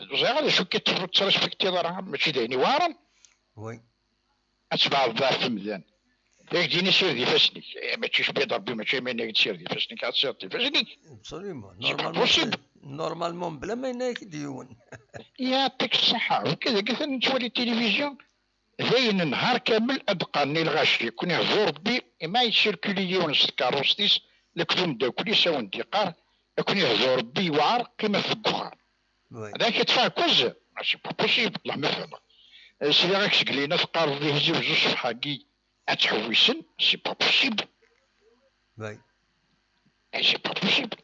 ẓriɣ d acu akka ur tettrespektiḍ ara, mačči d ayen iweɛren. Oui. Ad tbeɛdeḍ ɣef umdan. Ad ak-d-yini sired ifassen-ik. Eh, mačči cbi d Rebbi, mačči am ayen ad sired ifassen-ik, ad tessired ifassen-ik. Absolument. C'est pas possible. Normalement, bla ma yenna-ak-d yiwen. Yeɛṭik ṣṣeḥḥa. Akka dagi atan nettwali tilivizyu. D ayen, nhar kamel ad qqaren i lɣaci, ad ken-ihdu Rebbi, imi yessirkuli yiwen s tkeṛṛust-is, akked umeddakel-is, a wen-d-iqqar, ad ken-ihdu Rebbi yewɛer, qqimet deg uxxam. Oui. D acu, ad teṭṭfeḍ akuz? Ah, c'est pas possible, Allah ma fehmeɣ. Eh, sliɣ-ak seg lina teqqareḍ di Tizi Wezzu ṣṣbeḥ-agi ad ttḥewwisen, c'est pas possible. Oui. Eh, c'est pas possible.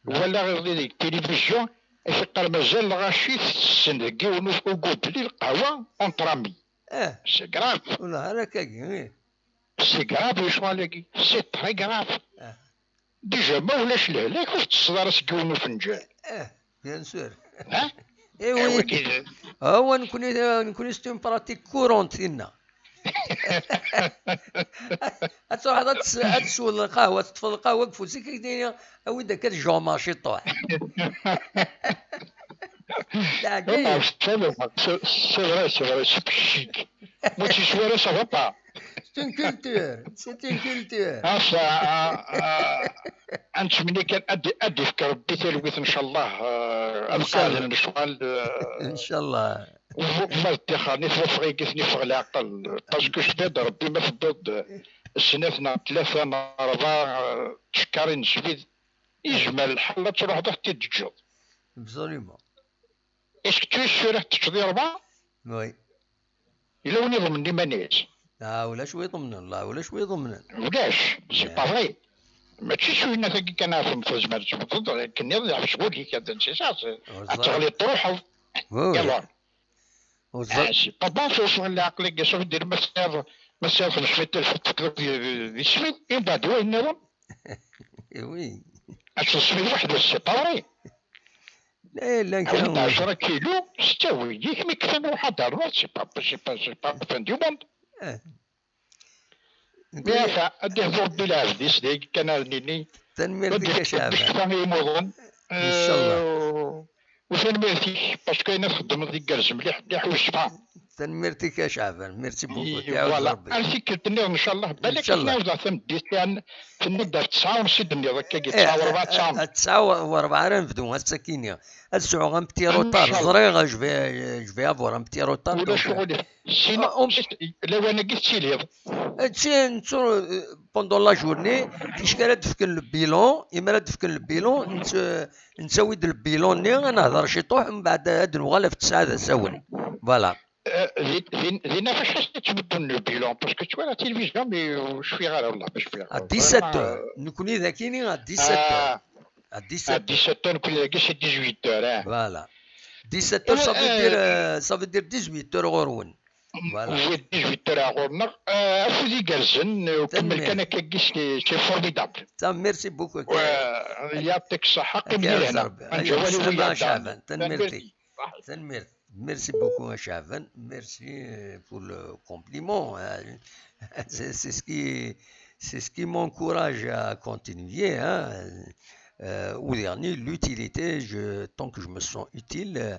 Walaɣ iḍelli deg tilivizyu, ad k-iqqar mazal lɣaci tessen deg yiwen ugubli lqahwa entre amis. Eh. C'est grave. Ula ara kagi, eh. C'est grave, lecɣal-agi. C'est très grave. Eh. Déjà, ma ulac lehlak, ur teṭṭseḍ ara seg yiwen ufenǧal. Eh, bien sûr. Hein? Eh oui. Awa, nekkni, nekkni c'est une pratique courante, tinna. Ad truḥeḍ ad tes-, ad tesweḍ lqahwa, teṭṭfeḍ lqahwa deg ufus-ik, ad k-d-iniɣ, awi-d akka tejɛumaṛ ciṭuḥ. Leɛǧayeb. C'est vrai, c'est vrai, c'est psychique. Moi, tu suis là, ça va pas. C'est une culture, c'est une culture. Ah, ça, ah, ah. Ad nettmenni kan ad, ad d-ifk Rebbi talwit, ncallah, eh, ad qeɛden lecɣal, eh, ncallah. U ma d ddixer, ni twafeq-agi, ten-iffeɣ leɛqel. Parce que cbi d Rebbi, ma teddiḍ-d snat neɣ tlata neɣ rebɛa, eh, tcekkarin n ccbi, yezmer lḥal ad truḥeḍ ad t-id-teǧǧeḍ. Absolument. Est-ce que tu es sûr ad t-teččeḍ i rebɛa? Oui. Yella win iḍemnen iman-is? Ah, ulac wi iḍemnen, la, ulac wi iḍemnen. Ulac, c'est pas vrai. Mačči s uyennat-agi kan ara temmteḍ, tezmer temmteḍ, akken iḍ yeḥbes wul-ik, ad, c'est ça, c'est, ad teɣliḍ truḥeḍ. Oui, oui. Alors, c'est pas bon, faut se rappeler que ça veut dire, ma c'est, ma c'est خمسمية ألف تفكر في, في, في السمين, et بعد وين نظن؟ Oui. خمسمية واحد, c'est pas vrai. لا، لا، كان عشرة كيلو، ستة ويديك، mais كيف نروح هذا الوقت؟ C'est pas, c'est pas, c'est pas fin du monde. Mais enfin, ad ihdu Rebbi lɛebd-is, d ayen kan ara d-nini. Tanemmirt-ik a Caɛban. Ad d-ifk Rebbi ccfa i imuḍan. Inchallah. Euh, u tanemmirt-ik, parce que ayen txeddmeḍ igerrez mliḥ, mliḥ, u ccfa. Tanemmirt-ik a Caɛban, merci beaucoup. Voilà. Ar tikkelt nniḍen, inchallah, balak ad nɛawdeɣ tameddit kan, tenniḍ-d ɣef ttesɛa, ur s-id-nniḍ akka, ttesɛa u rebɛa, ttesɛa. Ttesɛa u rebɛa ara nebdu ass-akini. Ad sɛuɣ un petit retard. Ẓriɣ, je vais, je vais avoir un petit retard. Ulac uɣilif. Sinon, lawan-agi tettiliḍ. Nettu, pendant la journée, ticki ara d-fken le bilan, imi ara d-fken le bilan, nettawi-d le bilan-nni, ad nehder ciṭuḥ, mbeɛd ad nuɣal ɣef ttesɛa d asawen. Voilà. Dinna ɣef acu ara tettbeddun le bilan? Parce que tu vois la télévision, mais ur cfiɣ ara, wallah, ma cfiɣ. À dix-sept heures. Nekkni d akini à dix-sept heures. À dix-sept heures. À dix-sept heures, nekkni dagi c'est dix-huit heures, hein. Voilà. Dix-sept heures, ça veut dire, euh, ça veut dire dix-huit heures ɣur-wen. Voilà. Oui, dix-huit heures ɣur-neɣ. Euh, afud igerrzen, euh, kemmel kan akkagi, c'est, c'est formidable. Merci beaucoup. Yaɛṭik ṣṣeḥḥa, qqim di lehna. Ǧǧ awal i wiyaḍ. Tanemmirt-ik. Tanemmirt. Merci beaucoup, hein, Chavan. Merci, euh, pour le compliment, hein. C'est, c'est ce qui, c'est ce qui m'encourage à continuer, hein. Euh, au dernier, l'utilité, je, tant que je me sens utile, euh,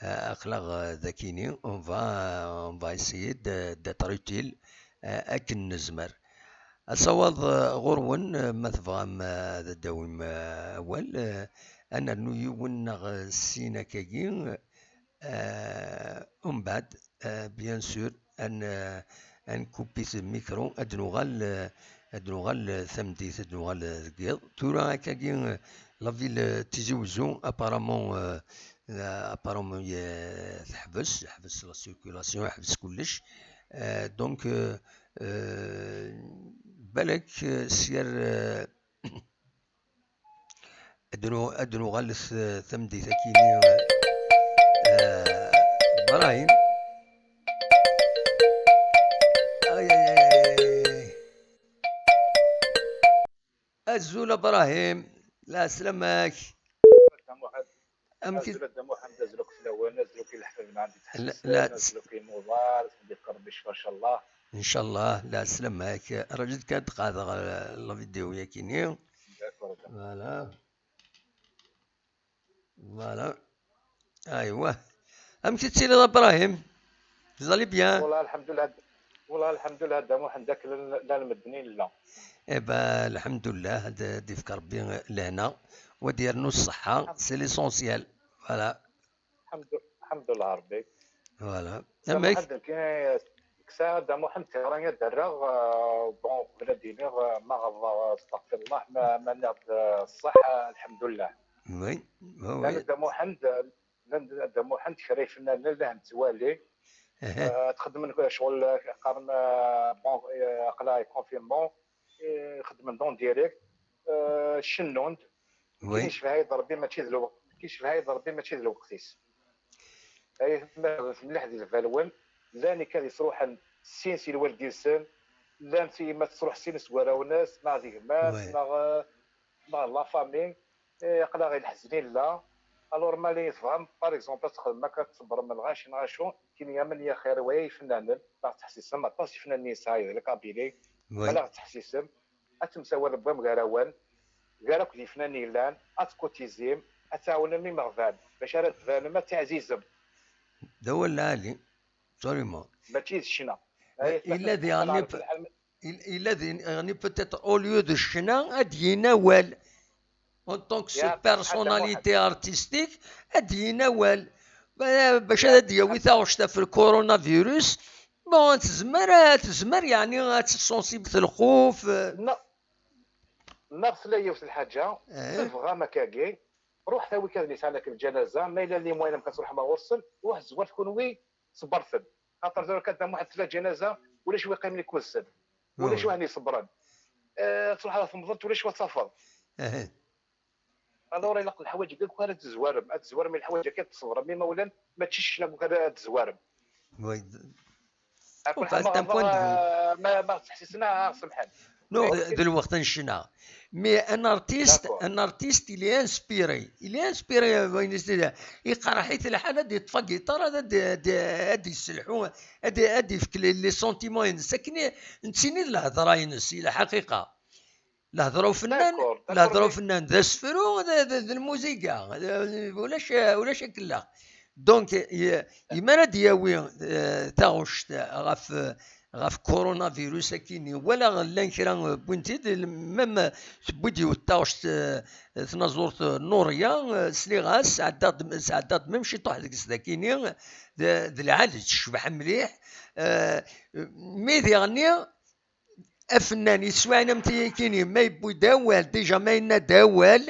euh, aql-aɣ, euh, dakini, on va, on va essayer de, d'être utile, euh, akken nezmer. Asawaḍ, euh, ɣur-wen, euh, ma tebɣam, euh, ad d-tawim, euh, awal, euh, ad nernu yiwen neɣ, euh, sin akkagi, euh, umbeɛd, euh, bien sûr, ad n-, ad nkupi le micro, ad nuɣal, euh, ad nuɣal, euh, tameddit, ad nuɣal, euh, deg yiḍ. Tura akkagi, euh, la ville, euh, Tizi Ouzou, apparemment, euh, euh, apparemment, euh, teḥbes, teḥbes la circulation, teḥbes kullec. Euh, donc, euh, euh, balak, euh, s yir, euh, Ad nu-, ad nuɣalet, eh, tameddit akini, eh, eh, Ibrahim. Ay, ay, ay, ay, ay. Azul Ibrahim, la selamak. Amek i- Azul a Dda Muḥend, azul akk fell-awen, azul akk i leḥbab n ɛemmi Tḥessen, azul akk i imuḍar, ad kem-d-iqqar Rebbi ccfa, ncallah. Ncallah, la selamak. Rǧu kan ad qeɛdeɣ, eh, la vidéo yakini. D'accord. Voilà. Voilà. Aywa. Amek i tettiliḍ a Ibrahim? Vous allez bien? Wallah, lḥemdullah. Wallah, lḥemdullah, a Dda Muḥend, akken llan medden i nella. Eh ben, lḥemdullah, ad, ad d-ifk Rebbi lehna, wa d-yernu ṣṣeḥḥa, c'est l'essentiel. Voilà. Lḥemdu-, lḥemdullah Rebbi. Voilà. Amek? Dda Muḥend, nekk, kkseɣ a Dda Muḥend tiɣri ad d-rreɣ, euh, bon, qbel ad d-iniɣ, euh, ma ɣelḍeɣ, euh, astaɣfirullah, ma, ma nniɣ-d, euh, ṣṣeḥ, euh, lḥemdullah. Oui, oui, oui. Llan a Dda Muḥend, llan a Dda Muḥend kra ifennanen, llan nettwali, euh, ad xedmen ccɣel, euh, qqaren, euh, bon, euh, aql-aɣ i confinement, euh, xedmen-d en direct, euh, cennun-d. Oui. Akken icbeḥ-it Rebbi mačči d lweqt, akken icbeḥ-it Rebbi mačči d lweqt-is. Ay atma, rret mliḥ di lbal-nwen, llan ikad yesruḥen sin si lwaldin-nsen, llan si yemma tesruḥ sin seg warraw-nnes, neɣ d gma-s, neɣ, eh, neɣ la famille, eh, aql-aɣ i leḥzen illa. Alors, ma li tebɣam, par exemple, ad txedmem akka, ad tṣebrem lɣaci neɣ acu, kini amen ya xir, waya ifennanen, neɣ teḥsisem, aṭas ifennanen yesɛa di la Kabylie, oui, ma la teḥsisem, ad temsawalem wamgar-awen, gar akk d yifnan yellan, ad tkutizim, ad tɛawnem imeɣban, bac ara d-tbanem, ad tiɛzizem. D awal lɛali, absolument. Mačči d ccna. Illa diɣen, il-, illa diɣen peut-être au lieu de ccna, ad d-yini awal. En tant que cette personnalité artistique, ad d-yini awal. Ba-, bac ad d-yawi taɣect ɣef le coronavirus, bon, tezmer, tezmer, yeɛni, ad tessensible lxuf, eh. Neɣ, neɣ tella yiwet lḥaǧa, eh, tebɣam akkagi, ruḥet awi-d kan ad yesɛan akk lǧanaza, ma yella les moyens amek ad truḥem ɣur-sen, ruḥet zwaret kunwi, ṣebbret-d. Xaṭer tura kan Dda Muḥend tella lǧanaza, ulac wi qqimen ikuzzen. Ulac waḥed iṣebbren. Eh, ad truḥeḍ ɣer temḍelt, ulac wa tafeḍ. Eh. Alors, ilaq leḥwayeǧ-agi akk ara tezwarem, ad tezwarem i leḥwayeǧ-agi, ad tṣebrem imawlan, mačči ccna akk ara tezwarem. Oui. Akk Enfin, c'est un lḥama point de vue. ɣer ma ma ttḥessisen, ah, semḥen. Non, Mais d lweqt n ccna. Mais un artiste, D'accord. Un artiste, il est inspiré. Il est inspiré, euh, wayen i s-d-, iqerreḥ-it lḥal ad yeṭṭef agiṭar, ad, ad, ad, ad yesselḥu, ad, ad yefk les, les sentiments-ines. Akken i nettini d lehḍra-ines, i lḥaqiqa. Lehḍra ufennan, D'accord, d'accord, lehḍra mais ufennan d asefru, d, d, d lmuziga, d, ulac, ulac akellax. Donc, y- yemma ara d-yawi, euh, taɣect ɣef, ɣef coronavirus akini, wala llan kra, euh, wwin-t-id, même, euh, tewwi-d yiwet taɣect, euh, tnaẓurt, euh, Nuria, euh, sliɣ-as, sɛeddaɣ-d, sɛeddaɣ-d même ciṭuḥ deg-s dakini, d, d lɛali, tecbeḥ mliḥ, euh, mi diɣenni, afennan yettwaɛin am tiyakini, ma yewwi-d awal, déjà ma yenna-d awal,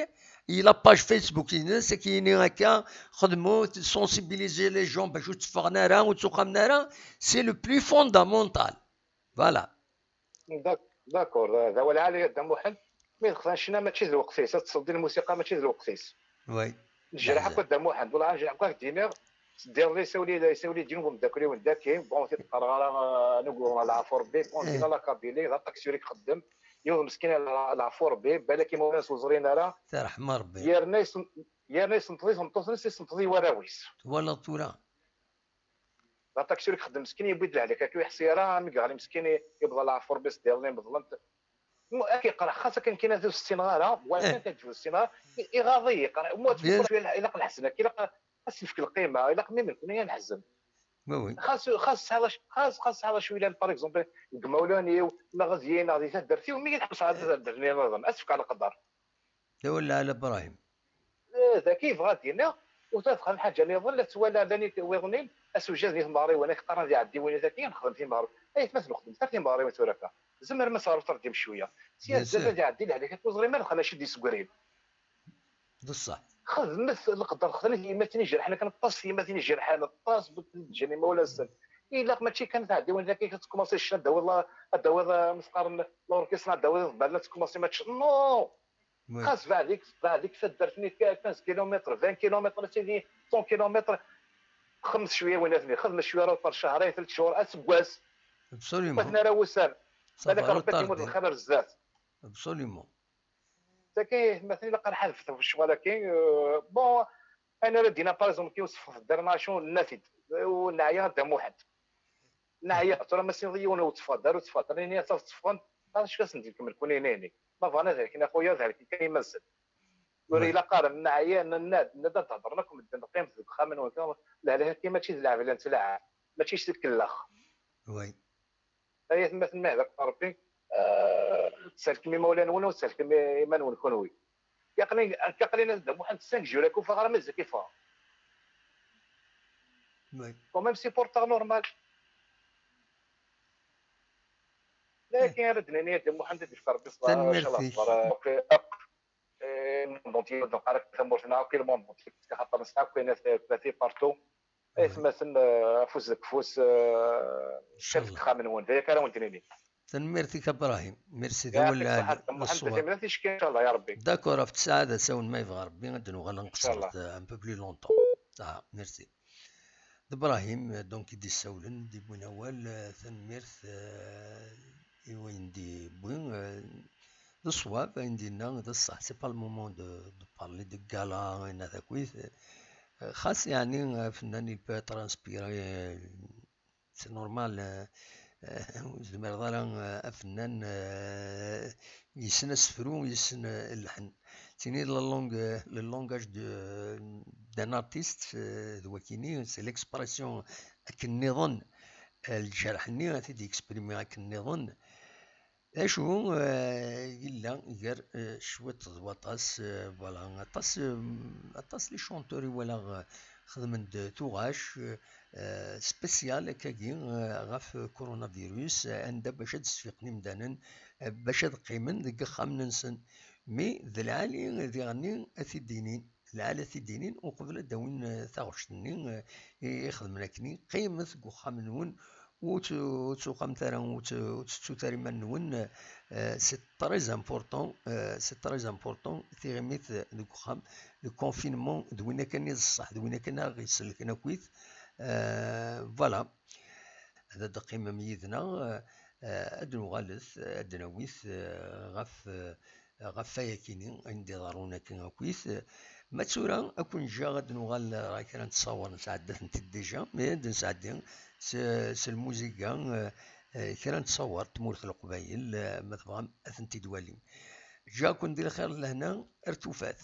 i la page Facebook-ines, akini akka, xedmu, sensibiliser les gens bac ur tteffɣen ara, ur ttuqamen ara, c'est le plus fondamental. Voilà. D'ac- D'accord, d awal ɛali a Dda Muḥend. Mi d-xtan ccna mačči d lweqt-is, ad tṣeddi lmusiqa mačči d lweqt-is. Oui. Nejreḥ akk a Dda Muḥend, wala nejreḥ akk ad k-d-iniɣ. Sdiɣ isawli, isawli d yiwen umeddakel-iw n daki, bon, ti qqareɣ ara, euh, nugu leɛfu Rebbi, bon, Eh. dina la Kabylie, d aṭaksuri i ixeddem. Yiwen meskin leɛfu Rebbi, balak imawlan-is ur ẓrin ara. Tarḥem Rebbi. Yerna yesn-, yerna yessenṭeḍ i tmeṭṭut-nnes, yessenṭeḍ i warraw-is. Twalaḍ tura? D aṭaksuri i ixeddem meskin, yewwi-d lehlak, akka ur yeḥṣi ara, mi yeɣli meskin, yebḍa leɛfu Rebbi s-, d-iḍelli beḍlen-t. Mu-, ad k-iqerḥ, xas akken kan ad ur ssineɣ ara, wala Eh. kan kan ur ssineɣ ara, i-, iɣaḍ-iyi, iqerḥ. Mu ad Bien. tfukkeḍ, ilaq, ilaq leḥzen, ilaq ad s-nefk lqima, ilaq mi nekni ad neḥzen. Oui, oui. Xas, xas tesɛiḍ ac-, xas, xas tesɛiḍ acu yellan, par exemple, deg imawlan-iw, neɣ deg-i, neɣ di taddart-iw, mi yi-tḥebseḍ ad taddart-nni nniḍen, ad s-fkeɣ leqder. D awal lɛali a Brahim. Eh, daki yebɣa ad d-iniɣ, ur tadxel lḥaǧa nniḍen, la tettwala llan wiḍnin, asewjad n timeɣriwin, ak qqaren ad iɛeddi win daki, nexdem timeɣriwin. Ay atmaten, nexdem tar timeɣriwin tura akka. Tzemrem ad teɣrem tardim cwiya. Sya Bien zdat sûr. ad iɛeddi lehlak, ur teẓrim ara xan acu d-yessegrin. D ṣṣeḥ. Xedmet leqder, xedmet yemmaten ijerḥen, akken aṭas n yemmaten ijerḥen, aṭas n ǧǧan imawlan-nsen. Ilaq mačči kan tɛeddi win daki, ad tkumaṣi ccna, ad d-tawiḍ la-, ad d-tawiḍ, eh, mi s-qqaren l'orchestre, ad d-tawiḍ iḍebbalen, ad tkumaṣi match. Non! Oui. Xas beɛdik, beɛdik taddart-nni quinze kilomètres, vingt kilomètres, a sidi, cent kilomètres. Xedmet cwiya win atni, xedmet cwiya ara uṭer, cehrayen, tlata cchur, aseggas. Absolument. Maten ara wussan. Ça va Balak Rebbi ad retarder. Yemmud lxir ar zdat. Absolument. Tagi, maten ilaq ad ḥadfet ɣef ccɣel-agi. Euh, bon, ayen ara d-iniɣ, par exemple, ki useffeɣ taddart, acu nna-t-id. Ur neɛya a Dda Muḥend. Neɛya, tura ma s-tiniḍ i yiwen ur tteffeɣ-d ara, ur tteffeɣ-d ara, ini-as ad tteffɣen, acu ad sen-d-ikemmel kun ini-ini. Ma bɣan ad helken a xuya, ad helken kan iman-nsen. Ur Oui. ilaq ara, neɛya, nenna-d, nenna-d ad d-hedren akk medden, qqimet deg uxxam-nwen, kan lehlak-agi mačči d lɛeb la nettlaɛab, mačči s tkellax. Oui. Ay atmaten, ma ihda-ken Rebbi, euh, tselkem imawlan-nwen, ur tselkem iman-nwen kunwi. Aql-i, aql-i a Dda Muḥend cinq jours, ad k-ufeɣ ara mazal k-iffeɣ. Oui. Quand même, supporter normal. Lakin ara d-nini a Dda Muḥend ad d-yefk Rebbi ṣṣber, Tanemmirt-ik. Inchallah, ṣṣber, euh, akk, euh, le monde entier, ad d-neqqar akk tamurt-nneɣ, akk le monde entier, parce que xaṭer nesɛa akk ayen at-, at-, partout. Ay Oui. atmaten, euh, afus deg ufus, euh, Inchallah. Deg uxxam-nwen, d aya kan ara wen-d-nini. Tanemmirt-ik a Brahim. Merci, d Yɛṭik awal lɛali. ṣṣeḥḥa, Muḥend, Leṣwab. tanemmirt i ticki, inchallah, ya Rebbi. D'accord, ɣef tesɛa d asawen ma yebɣa Rebbi ad d-nuɣal ad nqeṣṣer Inchallah. d-, un peu plus longtemps. Ah, merci. D Brahim, euh, donc, i d-issawlen, d-iwwin awal, euh, tanemmirt, euh, i wayen d-iwwi, euh, d ṣṣwab, ayen d-yenna d ṣṣeḥ. C'est pas le moment de, de parler de gala, ayen akkit. Euh, xas, yeɛni, afennan, il peut être inspiré, euh, c'est normal, euh, euh, ur tezmireḍ ara, euh, afennan, euh, yessen asefru, yessen, euh, lḥen. Tini la langue, euh, le langage de, d'un artiste, euh, d wakini, c'est l'expression akken nniḍen, euh, lǧerḥ-nni ad t-id-yexprimi akken nniḍen. D acu, euh, yella gar, euh, cwiṭ d waṭas, euh, voilà, aṭas, euh, aṭas les chanteurs i walaɣ, euh, xedmen-d tuɣac, euh, spécial akkagi, euh, ɣef coronavirus, euh, anda bac ad d-sfiqen imdanen, euh, bac ad qqimen deg ixxamen-nsen. Mi d lɛali diɣenni ad t-id-inin, lɛali ad t-id-inin uqbel ad d-awin, euh, taɣect-nni, euh, i, i xedmen akkenni, qqimet deg uxxam-nwen, ur tt-, ur tuqamt ara, ur tt-, ur tettut ara iman-nwen. Euh, c'est très important, euh, c'est très important, tiɣimit deg uxxam, le confinement, d win akken i d ṣṣeḥ, d win akken ara ɣ-iselken akkit. Euh, voilà. Ad d-teqqimem yid-neɣ, euh, ad d-nuɣalet, ad d-nawit, euh, ɣef, euh, ɣef wayakini, ayen d-iḍerrun akken akkit. Ma d tura, ad ken-ǧǧeɣ ad d-nuɣal ɣer kra n ttṣawer, nesɛedda-tent-id déjà, mais ad d-nesɛeddi s, s lmuziga, euh, euh, kra n ttṣawer n tmurt n Leqbayel, euh, ma tebɣam ad tent-id-twalim. Ǧǧiɣ-ken di lxir d lehna, ar tufat.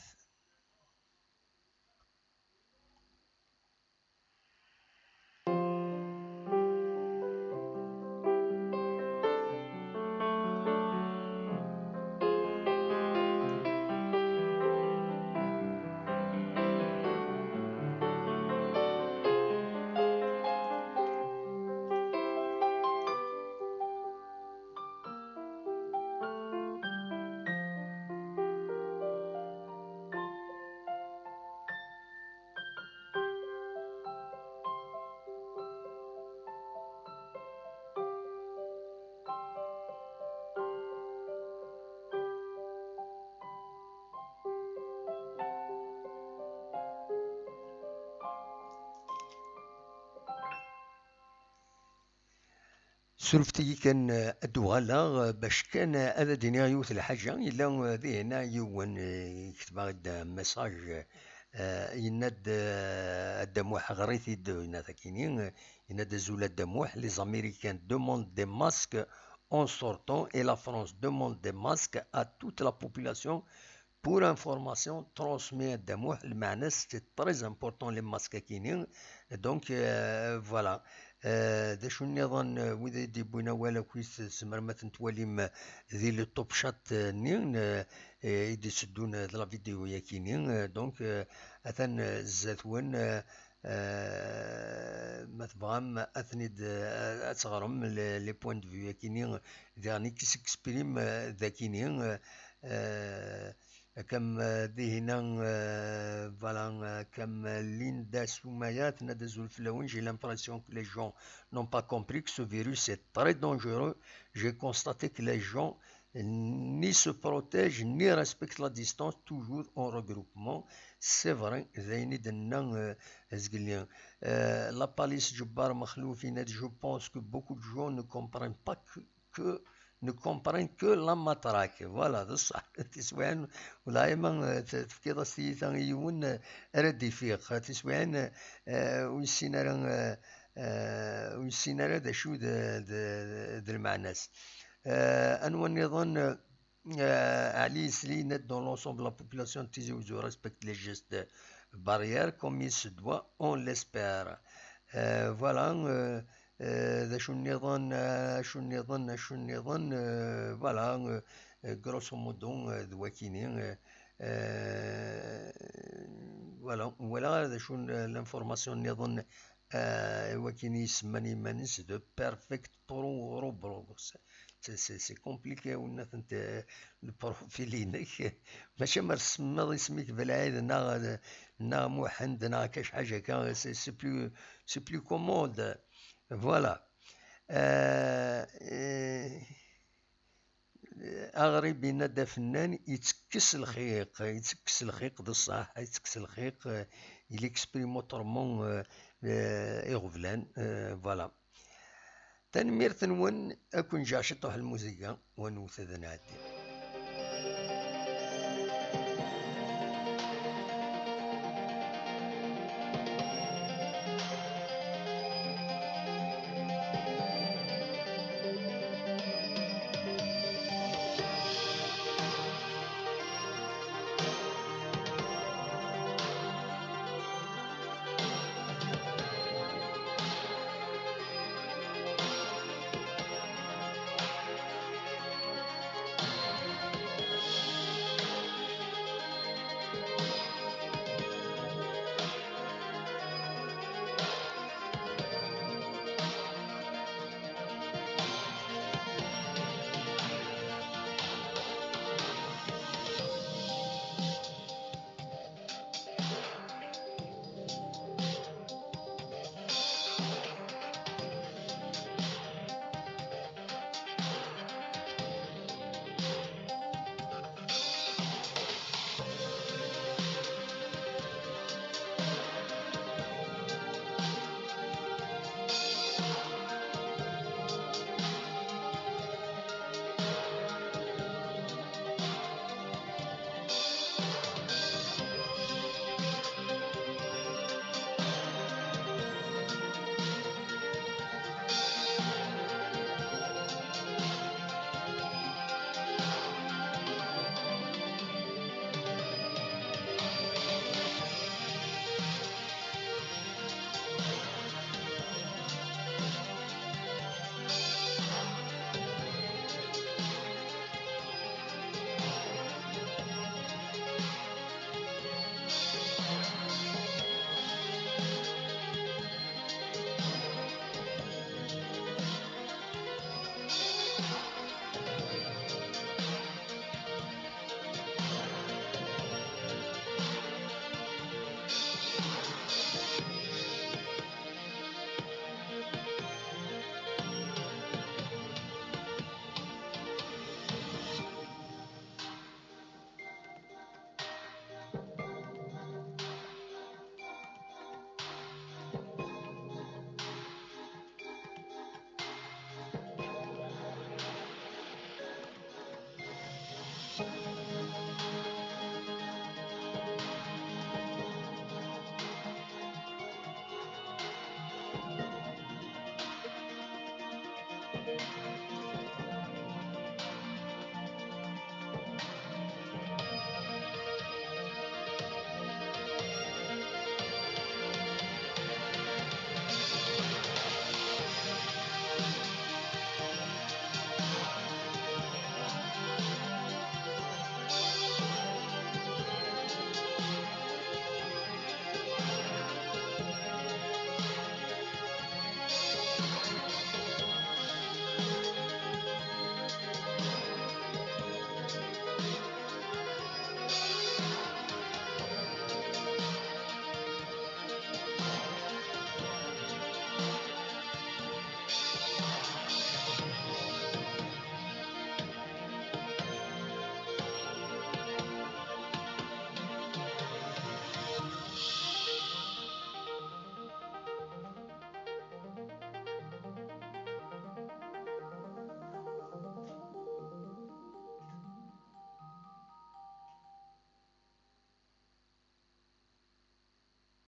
Surfet-iyi kan, eh, ad d-uɣaleɣ, eh, bac kan, eh, ad d-iniɣ yiwet lḥaǧa. Yella, eh, dihin yiwen, eh, yektab-aɣ-d message, eh, yenna-d, eh, a Dda Muḥ, ɣer-it-id, yenna-d akini, eh, yenna-d: "Azul a Dda Muḥ, les Américains demandent des masques en sortant et la France demande des masques à toute la population. Pour information, transmets à Dda Muḥ, lmeɛna-s, c'est très important les masques akini." Donc, euh, voilà. Euh, d acu nniḍen, euh, wid ay d-yewwin awal akkit, tzemrem ad ten-twalim, euh, di le top chat, euh, nni, euh, euh, i d-itteddun, euh, d la vidéo yakini. Euh, donc, euh, atan, euh, zdat-wen, euh, euh, ma tebɣam ad ten-id, euh, ad teɣrem, les, les points de vue yakini, diɣen i k-s'exprime, euh, dakini, euh, euh, Comme, euh, dihina, euh, voilà, euh, comme, euh, Linda Soumaya, tenna-d: "Azul fell-awen, j'ai l'impression que les gens n'ont pas compris que ce virus est très dangereux. J'ai constaté que les gens ni se protègent, ni respectent la distance, toujours en regroupement." C'est vrai, d ayen i d-tenna, euh, zgelli. Euh, la police Jebbar Mexluf, yenna-d: "Je pense que beaucoup de gens ne comprennent pas que, que ne comprennent que la matraque." Voilà, d ṣṣeḥ. Tiswiɛin, wala ma, eh, t-, tefkiḍ-as tiyita i yiwen, eh, ara d-ifiq. Tiswiɛin, eh, ur yessin ara, eh, eh, ur yessin ara d acu d, d, d lmeɛna-s. Eh, anwa nniḍen, eh, Ali Isli, net dans l'ensemble, la population de Tizi Ouzou respecte les gestes barrières comme il se doit, on l'espère. Eh, voilà, eh, Eh, d acu nniḍen, eh, acu nniḍen, acu nniḍen, eh, voilà, eh, eh, grosso modo, eh, d wakini, eh, eh, voilà, wala d acu n, l'information nniḍen, eh, i wakini isemman iman-is de Perfect Pro Roblox. C'est, c'est, c'est compliqué, win-nniḍen, eh, le profil-inek. Maca mer tsemmiḍ isem-ik Belɛid neɣ, neɣ Muḥend neɣ akka, cḥaǧa akka, c'est, c'est plus, c'est plus commode. Voilà. Euh, euh, Aɣrib yenna-d afennan yettekkes lxiq, yettekkes lxiq d ṣṣeḥ, yettekkes lxiq, euh, il exprime autrement, euh, euh, iɣeblan, euh, voilà. Tanemmirt-nwen, ad ken-ǧǧeɣ ciṭuḥ lmuziga, wa nwet ad nɛeddi.